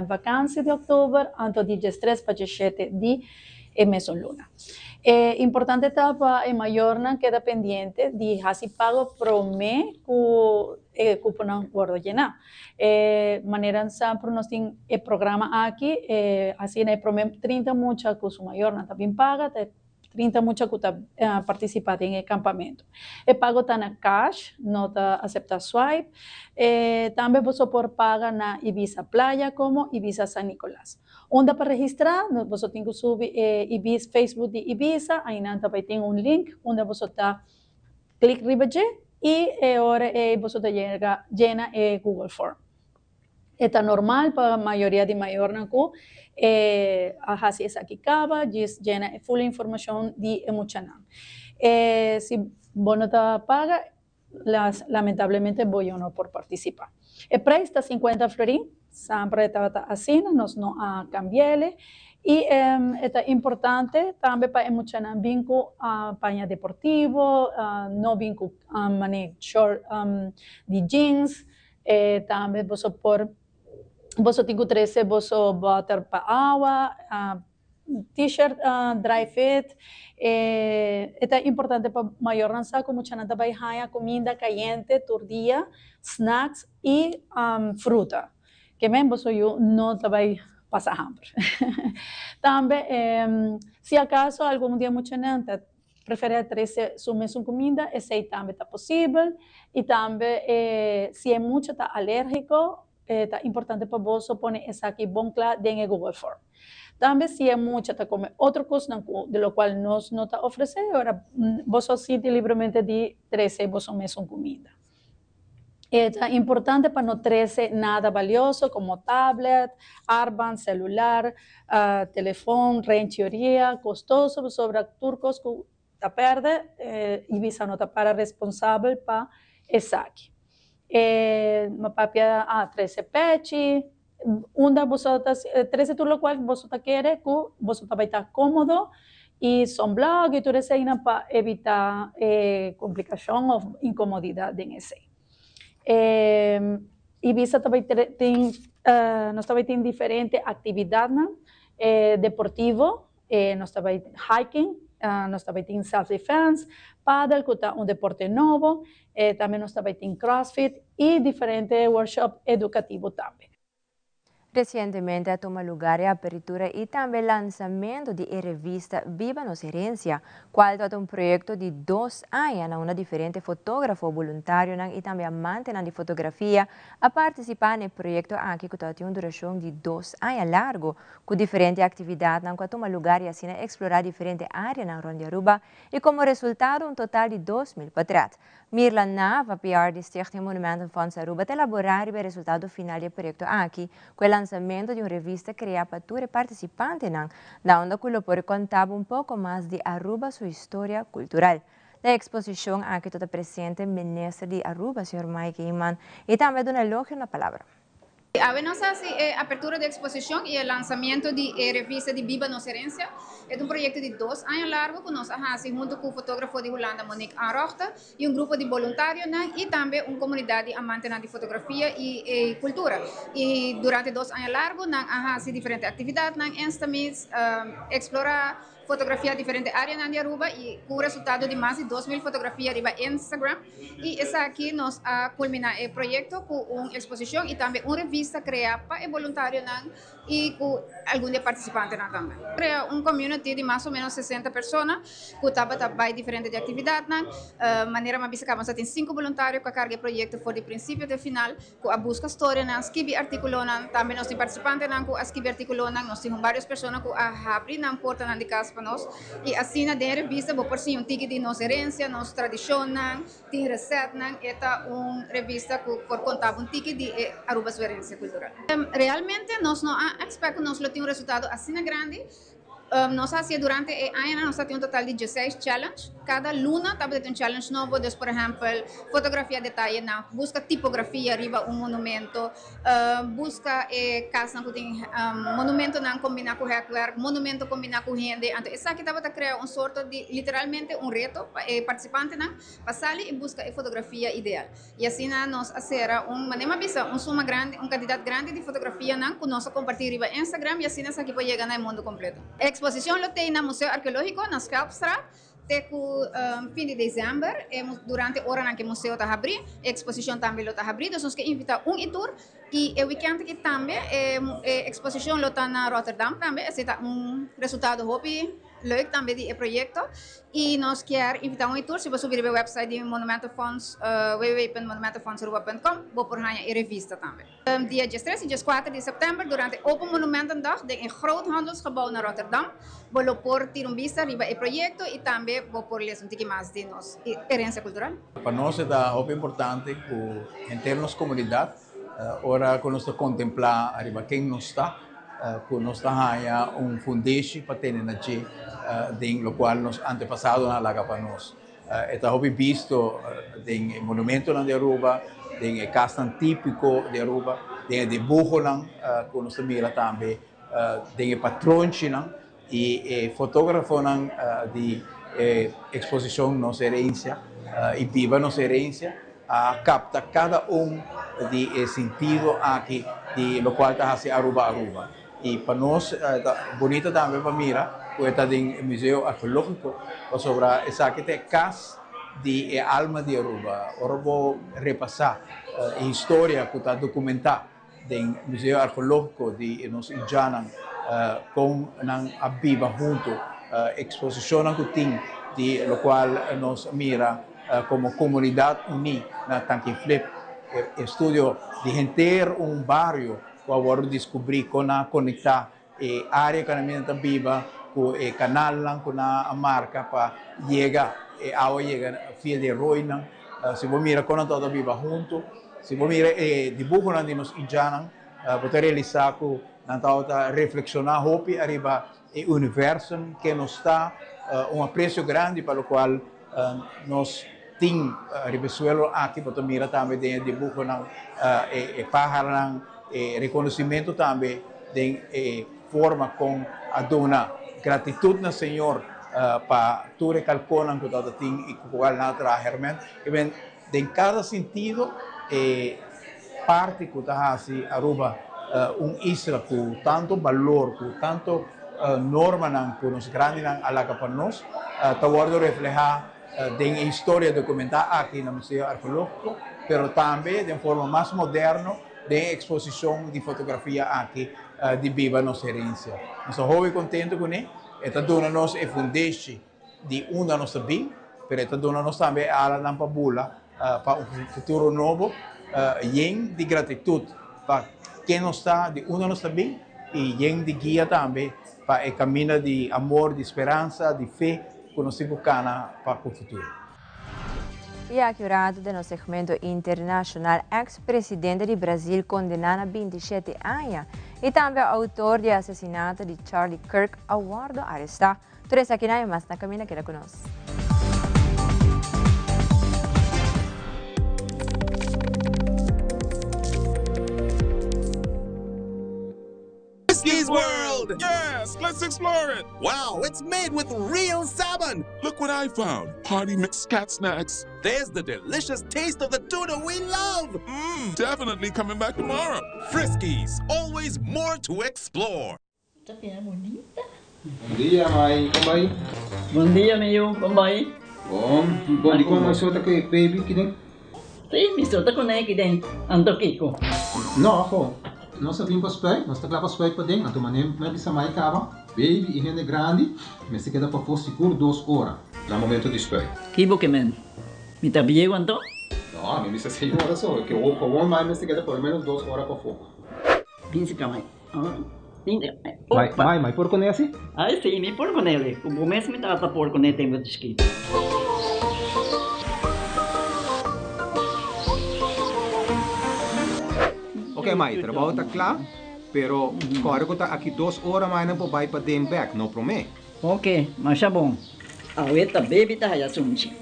vakantie di october, anto di 13 pa 17 di e mesun luna. E importante ta pa e mayornan keda pendiente di haci pago prome cu e cuponan wordo yena. E manera semper nos tin e programa aki, asina e prome 30 mucha cu su mayornan ta bin paga ta e 30 mucha cu ta participa den e campamento. E pago ta na cash, no ta acepta swipe. E tambe boso por paga na Ibisa Playa como Ibisa San Nicolas. Unda pa registra, boso tin cu subi e Ibis Facebook di Ibisa, aynan ta bay tin un link unda boso ta click riba dje y e ora ey boso ta yega yena e Google Form. E ta normal pa mayoria di mayornan ku e a hasi esaki kaba, djis yena e full informashon di e muchanan. E si bo no ta paga, lamentablemente bo yo no por partisipá. E preis ta 50 florin, semper e tabata asina, nos no a kambi'el. I e ta importante tambe pa e muchanan bin ku paña deportivo, no bin ku mane short di jeans. E tambe boso por boso tin ku trese boso bòter pa awa, t-shirt dry fit. E e ta importante pa mayornan sa ku muchanan ta bai haña kuminda kayente tur dia, snacks i fruta. Ke men boso yu no ta bai pasa hamber. Tambe si akaso algun dia muchanan ta Preferé trese su mesun kuminda, esei tambe ta posibel. I tambe si e mucha ta alérgiko, ta importante pa boso pone esaki bon kla den e Google Form. Tambe si e mucha ta kome otro kosnan ku di lokual nos no ta ofresé, ora boso sinti libremente di trese boso mesun kuminda. E ta importante pa no trese nada balioso como tablet, armband, celular, telefon, renchioria costoso pasobra tur cos cu ta perde Ibisa no ta para responsabel pa esaki. E no papia a trese pechi, unda boso ta trese tur locual boso ta kere cu boso ta bay ta comodo y sunblock y tur eseynan pa evita e complicacion of incomodidad den esey. E Ibisa ta bay tin. Nos ta bai tin diferente actividadnan deportivo, nos ta bai hiking, nos ta bai tin self defense, padel cu ta un deporte nobo, tambe nos ta bai tin crossfit y diferente workshop educativo tambe. Recientemente a tuma lugar e apertura y tambe lansamento di e revista Biba Nos Herencia, cual ta un proyecto di 2 aña na unda diferente fotografo, voluntarionan y tambe amantenan di fotografia a participa na e proyecto aki cu tin un duracion di 2 aña largo, cu diferente actividadnan cu a tuma lugar y asina explora diferente areanan rond di Aruba y como resultado un total di 2.000 portret. Mirla Nava, PR di Stichting Monumentenfonds Aruba, ta elabora e resultado final di e proyecto aki, cu e lansamento di un revista crea pa tur participantenan, na unda cu por conta un poco mas di Aruba su historia cultural. Na e exposicion aki ta presente Minister di Aruba, señor Mike Eman, y tambe duna elogio na palabra. Awe nos a haci e apertura di exposicion y e lansamento di e revista di Biba Nos Herencia. E ta un proyecto di 2 aña largo cu nos a haci hunto cu e fotografo di Hulanda Monique Anrochte y un grupo di voluntario y tambe un comunidad di amante di fotografia y cultura. Y durante 2 aña largo nan a haci diferente actividad, nan Instameets, explora fotografia diferente area di Aruba y cu resultado di mas di 2.000 fotografia riba Instagram. Y esaki nos a culmina e proyecto cu un exposicion y tambe un revista crea pa e voluntario y cu algun participante tambe. Crea un community di mas o menos 60 persona cu tabata bay diferente di actividad, manera m'a bisa caba, tin cinco voluntario cu a carga e proyecto for di principio te final, cu a busca historia nan, skirbi articulo nan, tambe nos tin participante nan cu a skirbi articulo nan, nos tin varios persona cu a habri nan porta nan di cas pa nos y asina den revista bo por siña un tiki di nos herencia, nos tradicion nan, tin recept nan, e ta un revista cu por conta un tiki di Aruba su herencia cultural. Realmente nos no a expect cu nos lo tin un resultado asina grandi. Nos a haci durante e aña, nos tin un total di 16 challenge. Cada luna tabata un challenge nobo, dus por ehempel, fotografia detaye nan, busca tipografia riba un monumento, busca cas cu tin monumento nan combina cu hekwerk, monumento combina cu hende. Anto esaki tabata crea un sorto di literalmente un reto pa e participante nan pa sali y busca e fotografia ideal. Y asina nos a sera un, manera bisa, un suma grandi, un cantidad grandi di fotografia nan cu nos a comparti riba Instagram y asina esaki por yega na mundo completo. Exposicion lo tin na Museo Arqueologico na Schelpstraat te cu fin di december, durante ora cu e museo ta habri, exposicion tambe lo ta habri, dus nos kier invita un y tur y e weekend aki tambe e exposicion lo ta na Rotterdam tambe, esey ta un resultado hopi leuk tambe di e proyecto y nos kier invita un y tur. Si bo subi e website di Monumentenfonds, www.monumentenfondsaruba.com, bo por haña e revista tambe. Dia 13 y 14 di september durante Open Monumentendag den een groot handelsgebouw na Rotterdam, bo lo por tira un bista riba e proyecto y tambe bo por lesa un tiki mas di nos herencia cultural. Pa nos ta hopi importante cu henter nos comunidad, ora cu nos contempla ariba ken nos ta, cu nos ta un fundeshi pa tene na dje, den locual nos antepasado a laga pa nos. Ta hopi bisto den monumento di Aruba, den cas tipico di Aruba, den dibuho cu nos mira tambe, den patronchi y fotografo di exposicion Nos Herencia y Biba Nos Herencia a capta cada un di sentido aki di locual ta Aruba Aruba. Y pa nos bunita tambe pa mira, cu ta den Museo Arqueologico, sobre esaki ta cas di alma di Aruba. Ora bo repasa e historia cu ta documenta den Museo Arqueologico di nos indjannan, con nan a biba hunto, exposicion cu tin di locual nos mira como comunidad uni na Tanki Flip, estudio di henter un bario cu awor descubri con a conecta e area cu nan ta biba cu e canal cu nan marca pa yega e awa yega via di rooinan. Si bo mira con nan ta biba hunto, si bo mira e dibuho di nos indjannan, bo ta realisa cu nan ta reflexiona hopi ariba e universo cu nos ta, un aprecio grandi pa locual nos tin riba suelo aki, bo ta mira tambe den dibuho e pájaronan, e reconocimento tambe den e forma con a duna gratitud na Señor pa tur e calconan cu tin y cu nan traha herment. Den cada sentido, e parti cu ta Aruba. Un isla ku tantu balor, ku tantu normanan ku nos grandinan a laga pa nos, ta wòrdu reflehá den e historia dokumentá aki na Museo Arkeológiko, pero tambe den forma mas moderno den e eksposishon di fotografia aki di Biba Nos Herensia. Nos ta hopi kontentu kuné, e ta duna nos e fundeshi di unda nos ta bin, pero e ta duna nos tambe e alanan pa bula pa un futuro nobo yen di gratitut pa ken nos ta, di unda nos ta bin i yen di guia tambe pa e kaminda di amor, di speransa, di fe ku nos tin ku kana pa ku futuro. I aki un ratu den nos segmento internashonal, eks presidente di Brazil kondená na 27 aña i tambe outor di asesinato di Charlie Kirk a wòrdu arestá. Tur esakinan i mas na kaminda keda ku nos. Friskies World! Yes, let's explore it! Wow, it's made with real salmon! Look what I found! Party mix cat snacks. There's the delicious taste of the tuna we love! Mmm, definitely coming back tomorrow. Friskies, always more to explore. Bon dia, mai. Kon bai? Bon dia, mi yu. Kon bai? Bon. Bon, dikon mai so ta ku e baby kiden? Sí, mi so ta kuné kiden. Anto kiko? No, aho. Nos a bin pa spuit. Nos ta kla pa spuit paden. Anto manera mi a bisa mai kaba, baby i hende grandi mester keda pafó sigur dos ora na momento di spuit. Ki bo ke men? Mi ta bieu anto? No, mi bisa seis ora so. Ke gewoon mai mester keda por lo menos dos ora pafó. Bin si ka mai. Mai, mai, mai por kuné asi? Ai si, mi por kuné li. Ku bo mes mi tata por kuné tempu di chikitu. Ok mai, trabou ta kla, pero kòrda ku ta aki dos ora mai nan por bai paden bèk, no promé. Ok, masha bon. Awe ta baby ta haya sunchi.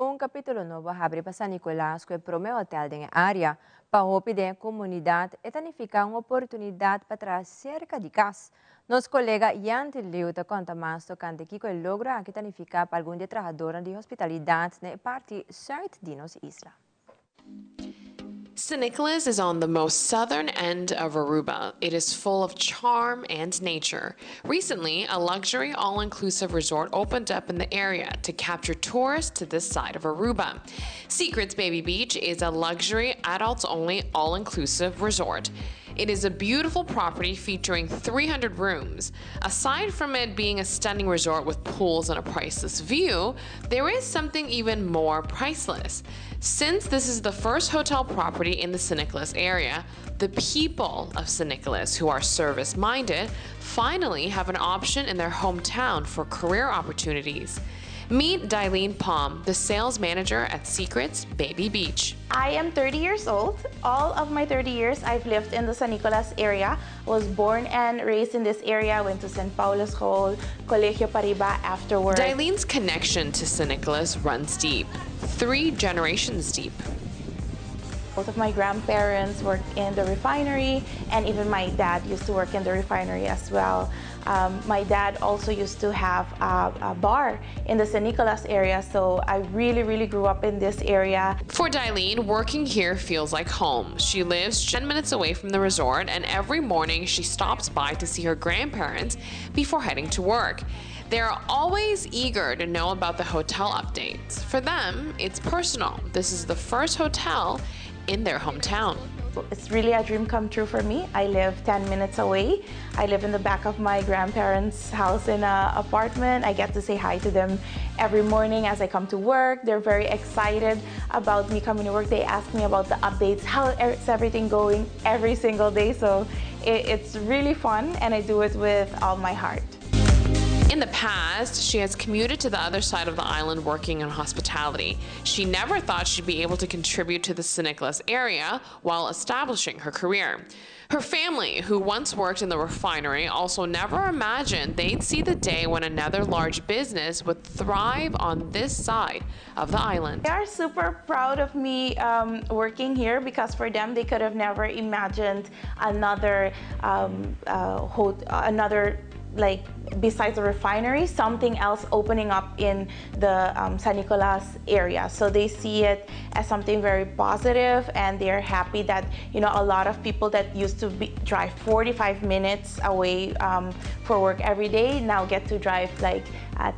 Un capítulo nobo a habri pa San Nicolas cu e prome hotel den e area. Pa hopi den e comunidad e ta nifica un oportunidad pa traha cerca di cas. Nos colega Yanti Liu ta conta mas tocante kico e logro aki ta nifica pa algun di e trahadornan di hospitalidad na e parti zuid di nos isla. San Nicolas is on the most southern end of Aruba. It is full of charm and nature. Recently, a luxury all-inclusive resort opened up in the area to capture tourists to this side of Aruba. Secrets Baby Beach is a luxury, adults-only, all-inclusive resort. It is a beautiful property featuring 300 rooms. Aside from it being a stunning resort with pools and a priceless view, there is something even more priceless. Since this is the first hotel property in the San Nicolas area, the people of San Nicolas who are service minded finally have an option in their hometown for career opportunities. Meet Dylene Palm, the sales manager at Secrets Baby Beach. I am 30 years old. All of my 30 years I've lived in the San Nicolas area. Was born and raised in this area, went to St. Paulus School, Colegio Pariba afterwards. Dylene's connection to San Nicolas runs deep, three generations deep. Both of my grandparents worked in the refinery, and even my dad used to work in the refinery as well. Um, my dad also used to have a, a bar in the San Nicolas area, so I really, really grew up in this area. For Dylene, working here feels like home. She lives 10 minutes away from the resort, and every morning she stops by to see her grandparents before heading to work. They're always eager to know about the hotel updates. For them, it's personal. This is the first hotel in their hometown. it's really a dream come true for me. I live 10 minutes away. I live in the back of my grandparents' house in an apartment. I get to say hi to them every morning as I come to work. They're very excited about me coming to work. They ask me about the updates, how is everything going every single day. So it, it's really fun and I do it with all my heart. In the past, she has commuted to the other side of the island working in hospitality. She never thought she'd be able to contribute to the San Nicolas area while establishing her career. Her family, who once worked in the refinery, also never imagined they'd see the day when another large business would thrive on this side of the island. They are super proud of me working here because for them, they could have never imagined another, another like besides the refinery, something else opening up in the San Nicolas area. So they see it as something very positive and they're happy that, you know, a lot of people that used to be, drive 45 minutes away for work every day now get to drive like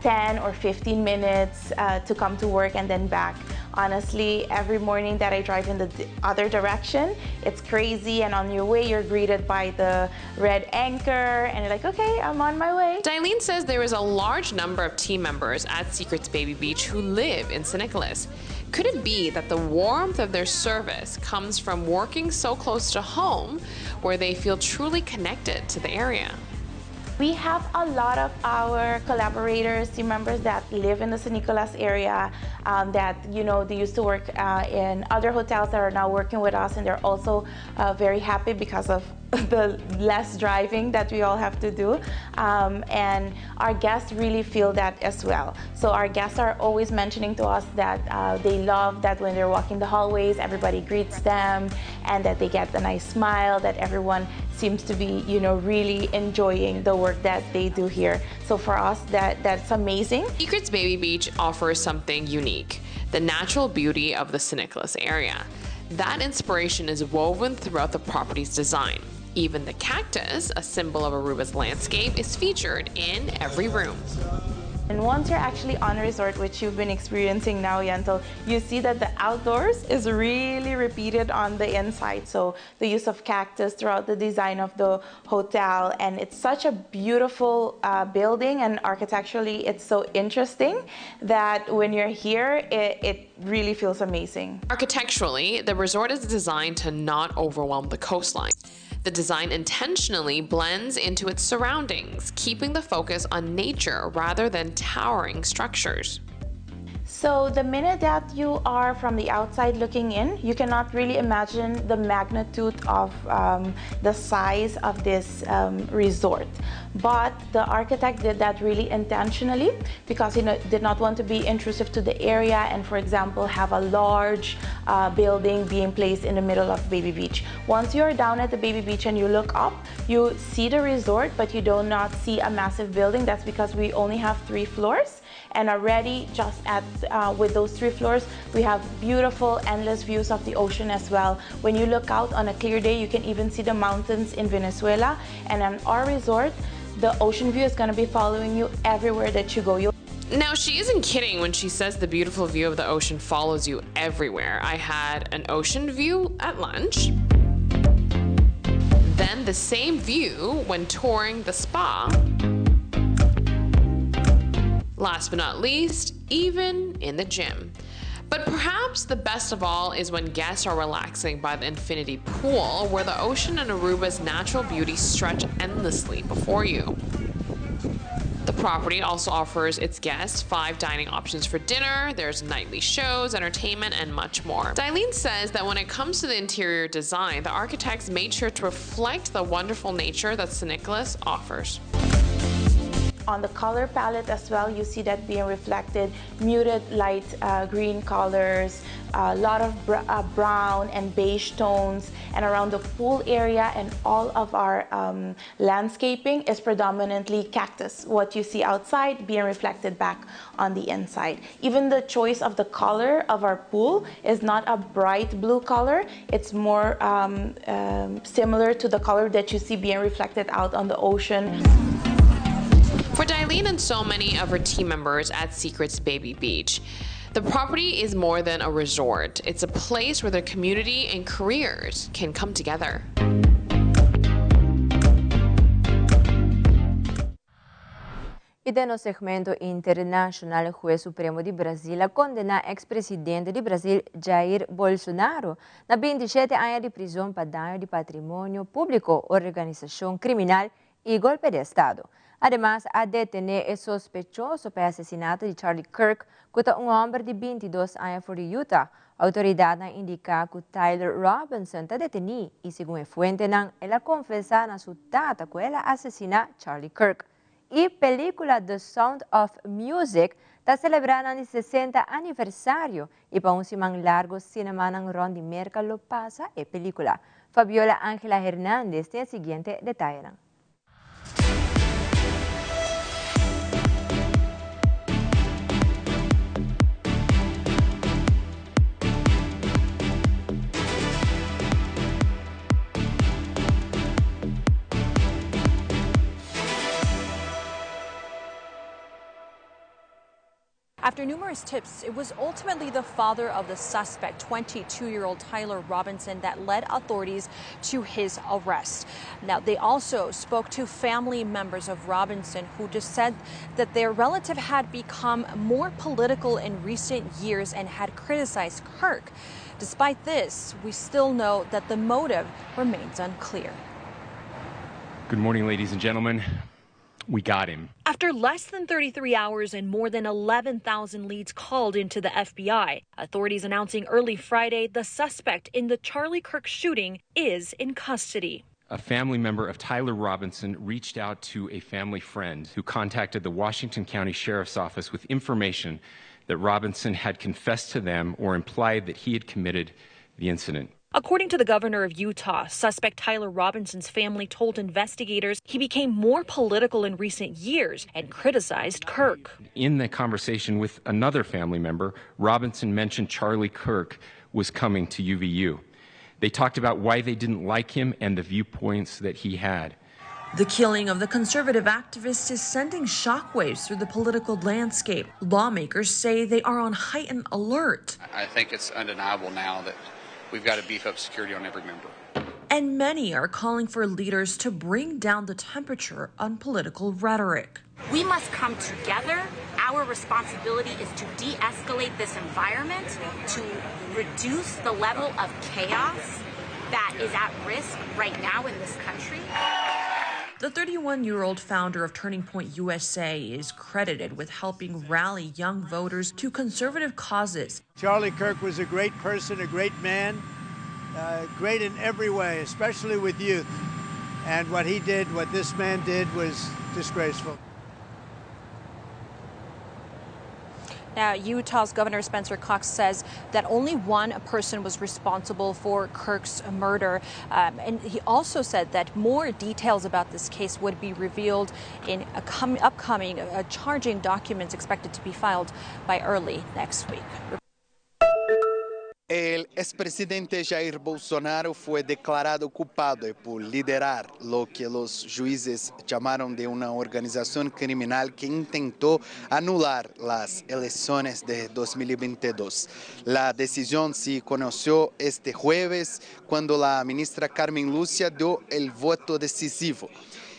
10 or 15 minutes to come to work and then back. Honestly, every morning that I drive in the other direction, it's crazy. And on your way, you're greeted by the red anchor and you're like, okay, I'm on my way. Dailene says there is a large number of team members at Secrets Baby Beach who live in San Nicolas. Could it be that the warmth of their service comes from working so close to home where they feel truly connected to the area? We have a lot of our collaborators, team members that live in the San Nicolas area, that, you know, they used to work in other hotels that are now working with us, and they're also very happy because of the less driving that we all have to do. And our guests really feel that as well. So our guests are always mentioning to us that they love that when they're walking the hallways, everybody greets them and that they get a nice smile, that everyone seems to be, you know, really enjoying the work that they do here. So for us, that's amazing. Secrets Baby Beach offers something unique, the natural beauty of the San Nicolas area. That inspiration is woven throughout the property's design. Even the cactus, a symbol of Aruba's landscape, is featured in every room. And once you're actually on a resort, which you've been experiencing now, Yentl, you see that the outdoors is really repeated on the inside. So the use of cactus throughout the design of the hotel, and it's such a beautiful building, and architecturally it's so interesting that when you're here, it really feels amazing. Architecturally, the resort is designed to not overwhelm the coastline. The design intentionally blends into its surroundings, keeping the focus on nature rather than towering structures. So the minute that you are from the outside looking in, you cannot really imagine the magnitude of the size of this resort. But the architect did that really intentionally because he did not want to be intrusive to the area and, for example, have a large building being placed in the middle of Baby Beach. Once you're down at the Baby Beach and you look up, you see the resort, but you do not see a massive building. That's because we only have 3 floors. And already just at with those 3 floors, we have beautiful endless views of the ocean as well. When you look out on a clear day, you can even see the mountains in Venezuela. And on our resort, the ocean view is going to be following you everywhere that you go. Now, she isn't kidding when she says the beautiful view of the ocean follows you everywhere. I had an ocean view at lunch, then the same view when touring the spa. Last but not least, even in the gym. But perhaps the best of all is when guests are relaxing by the infinity pool, where the ocean and Aruba's natural beauty stretch endlessly before you. The property also offers its guests 5 dining options for dinner. There's nightly shows, entertainment, and much more. Dailene says that when it comes to the interior design, the architects made sure to reflect the wonderful nature that San Nicolas offers. On the color palette as well, you see that being reflected, muted light green colors, a lot of brown and beige tones, and around the pool area and all of our landscaping is predominantly cactus. What you see outside being reflected back on the inside. Even the choice of the color of our pool is not a bright blue color. It's more similar to the color that you see being reflected out on the ocean. For Dailene and so many of her team members at Secrets Baby Beach, The property is more than a resort. It's a place where their community and careers can come together. Y den nos segmento internacional, Huez Supremo di Brasil a condena ex presidente di Brasil Jair Bolsonaro na 27 aña di prizon pa daño di patrimonio publico, organisacion criminal y golpe di estado. Ademas a detene e sospechoso pa e asesinato di Charlie Kirk cu ta un homber di 22 aña for di Utah. Autoridadnan a indica cu Tyler Robinson ta deteni y segun e fuentenan el a confesa na su tata cu el a asesina Charlie Kirk. E pelicula The Sound of Music ta celebra nan di 60 aniversario y pa un siman largo cinemanan rond di Merca lo pasa e pelicula. Fabiola Angela Hernandez tin e siguiente detayenan. After numerous tips, it was ultimately the father of the suspect, 22 year old Tyler Robinson, that led authorities to his arrest. Now, they also spoke to family members of Robinson who just said that their relative had become more political in recent years and had criticized Kirk. Despite this, we still know that the motive remains unclear. Good morning, ladies and gentlemen. We got him. After less than 33 hours and more than 11,000 leads called into the FBI, authorities announcing early Friday the suspect in the Charlie Kirk shooting is in custody. A family member of Tyler Robinson reached out to a family friend who contacted the Washington County Sheriff's Office with information that Robinson had confessed to them or implied that he had committed the incident. According to the governor of Utah, suspect Tyler Robinson's family told investigators he became more political in recent years and criticized Kirk. In the conversation with another family member, Robinson mentioned Charlie Kirk was coming to UVU. They talked about why they didn't like him and the viewpoints that he had. The killing of the conservative activist is sending shockwaves through the political landscape. Lawmakers say they are on heightened alert. I think it's undeniable now that we've got to beef up security on every member. And many are calling for leaders to bring down the temperature on political rhetoric. We must come together. Our responsibility is to de escalate this environment, to reduce the level of chaos that is at risk right now in this country. The 31 year old founder of Turning Point USA is credited with helping rally young voters to conservative causes. Charlie Kirk was a great person, a great man, great in every way, especially with youth. And what he did, what this man did, was disgraceful. Now, Utah's Governor Spencer Cox says that only one person was responsible for Kirk's murder. and he also said that more details about this case would be revealed in upcoming charging documents expected to be filed by early next week. El expresidente Jair Bolsonaro fue declarado culpable por liderar lo que los jueces llamaron de una organización criminal que intentó anular las elecciones de 2022. La decisión se conoció este jueves cuando la ministra Carmen Lucia dio el voto decisivo.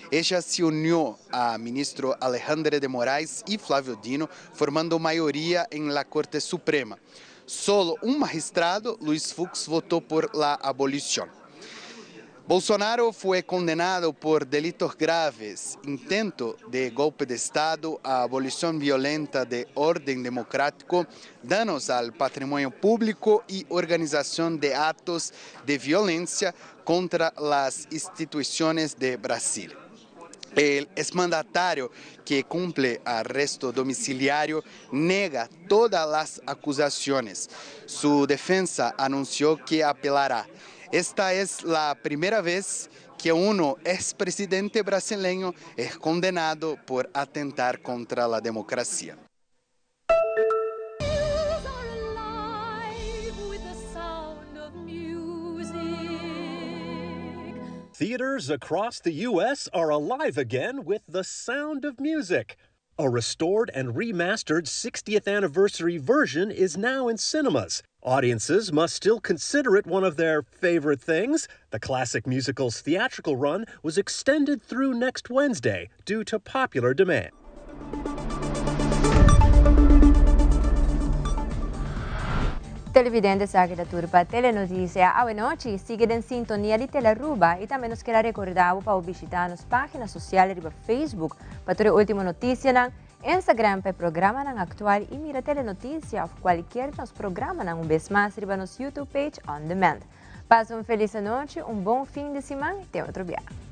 Ella se unió a ministro Alejandro de Moraes y Flavio Dino, formando mayoría en la Corte Suprema. Solo un magistrado, Luis Fux, votó por la abolición. Bolsonaro fue condenado por delitos graves, intento de golpe de Estado, abolición violenta de orden democrático, danos al patrimonio público y organización de actos de violencia contra las instituciones de Brasil. El exmandatario que cumple arresto domiciliario nega todas las acusaciones. Su defensa anunció que apelará. Esta es la primera vez que uno expresidente brasileño es condenado por atentar contra la democracia. Theaters across the U.S. are alive again with the sound of music. A restored and remastered 60th anniversary version is now in cinemas. Audiences must still consider it one of their favorite things. The classic musical's theatrical run was extended through next Wednesday due to popular demand. Televidente esaki ta tur pa Telenoticia awe nochi. Sigui den sintonia di Telearuba y tambe nos kier a recorda bo pa bo bishita nos pagina social riba Facebook pa tur e ultimo noticianan, Instagram pa e programanan actual y mira Telenoticia of cualkier di nos programanan un bes mas riba nos YouTube page on demand. Pasa un feliz anochi, un bon fin di siman y te otro biaha.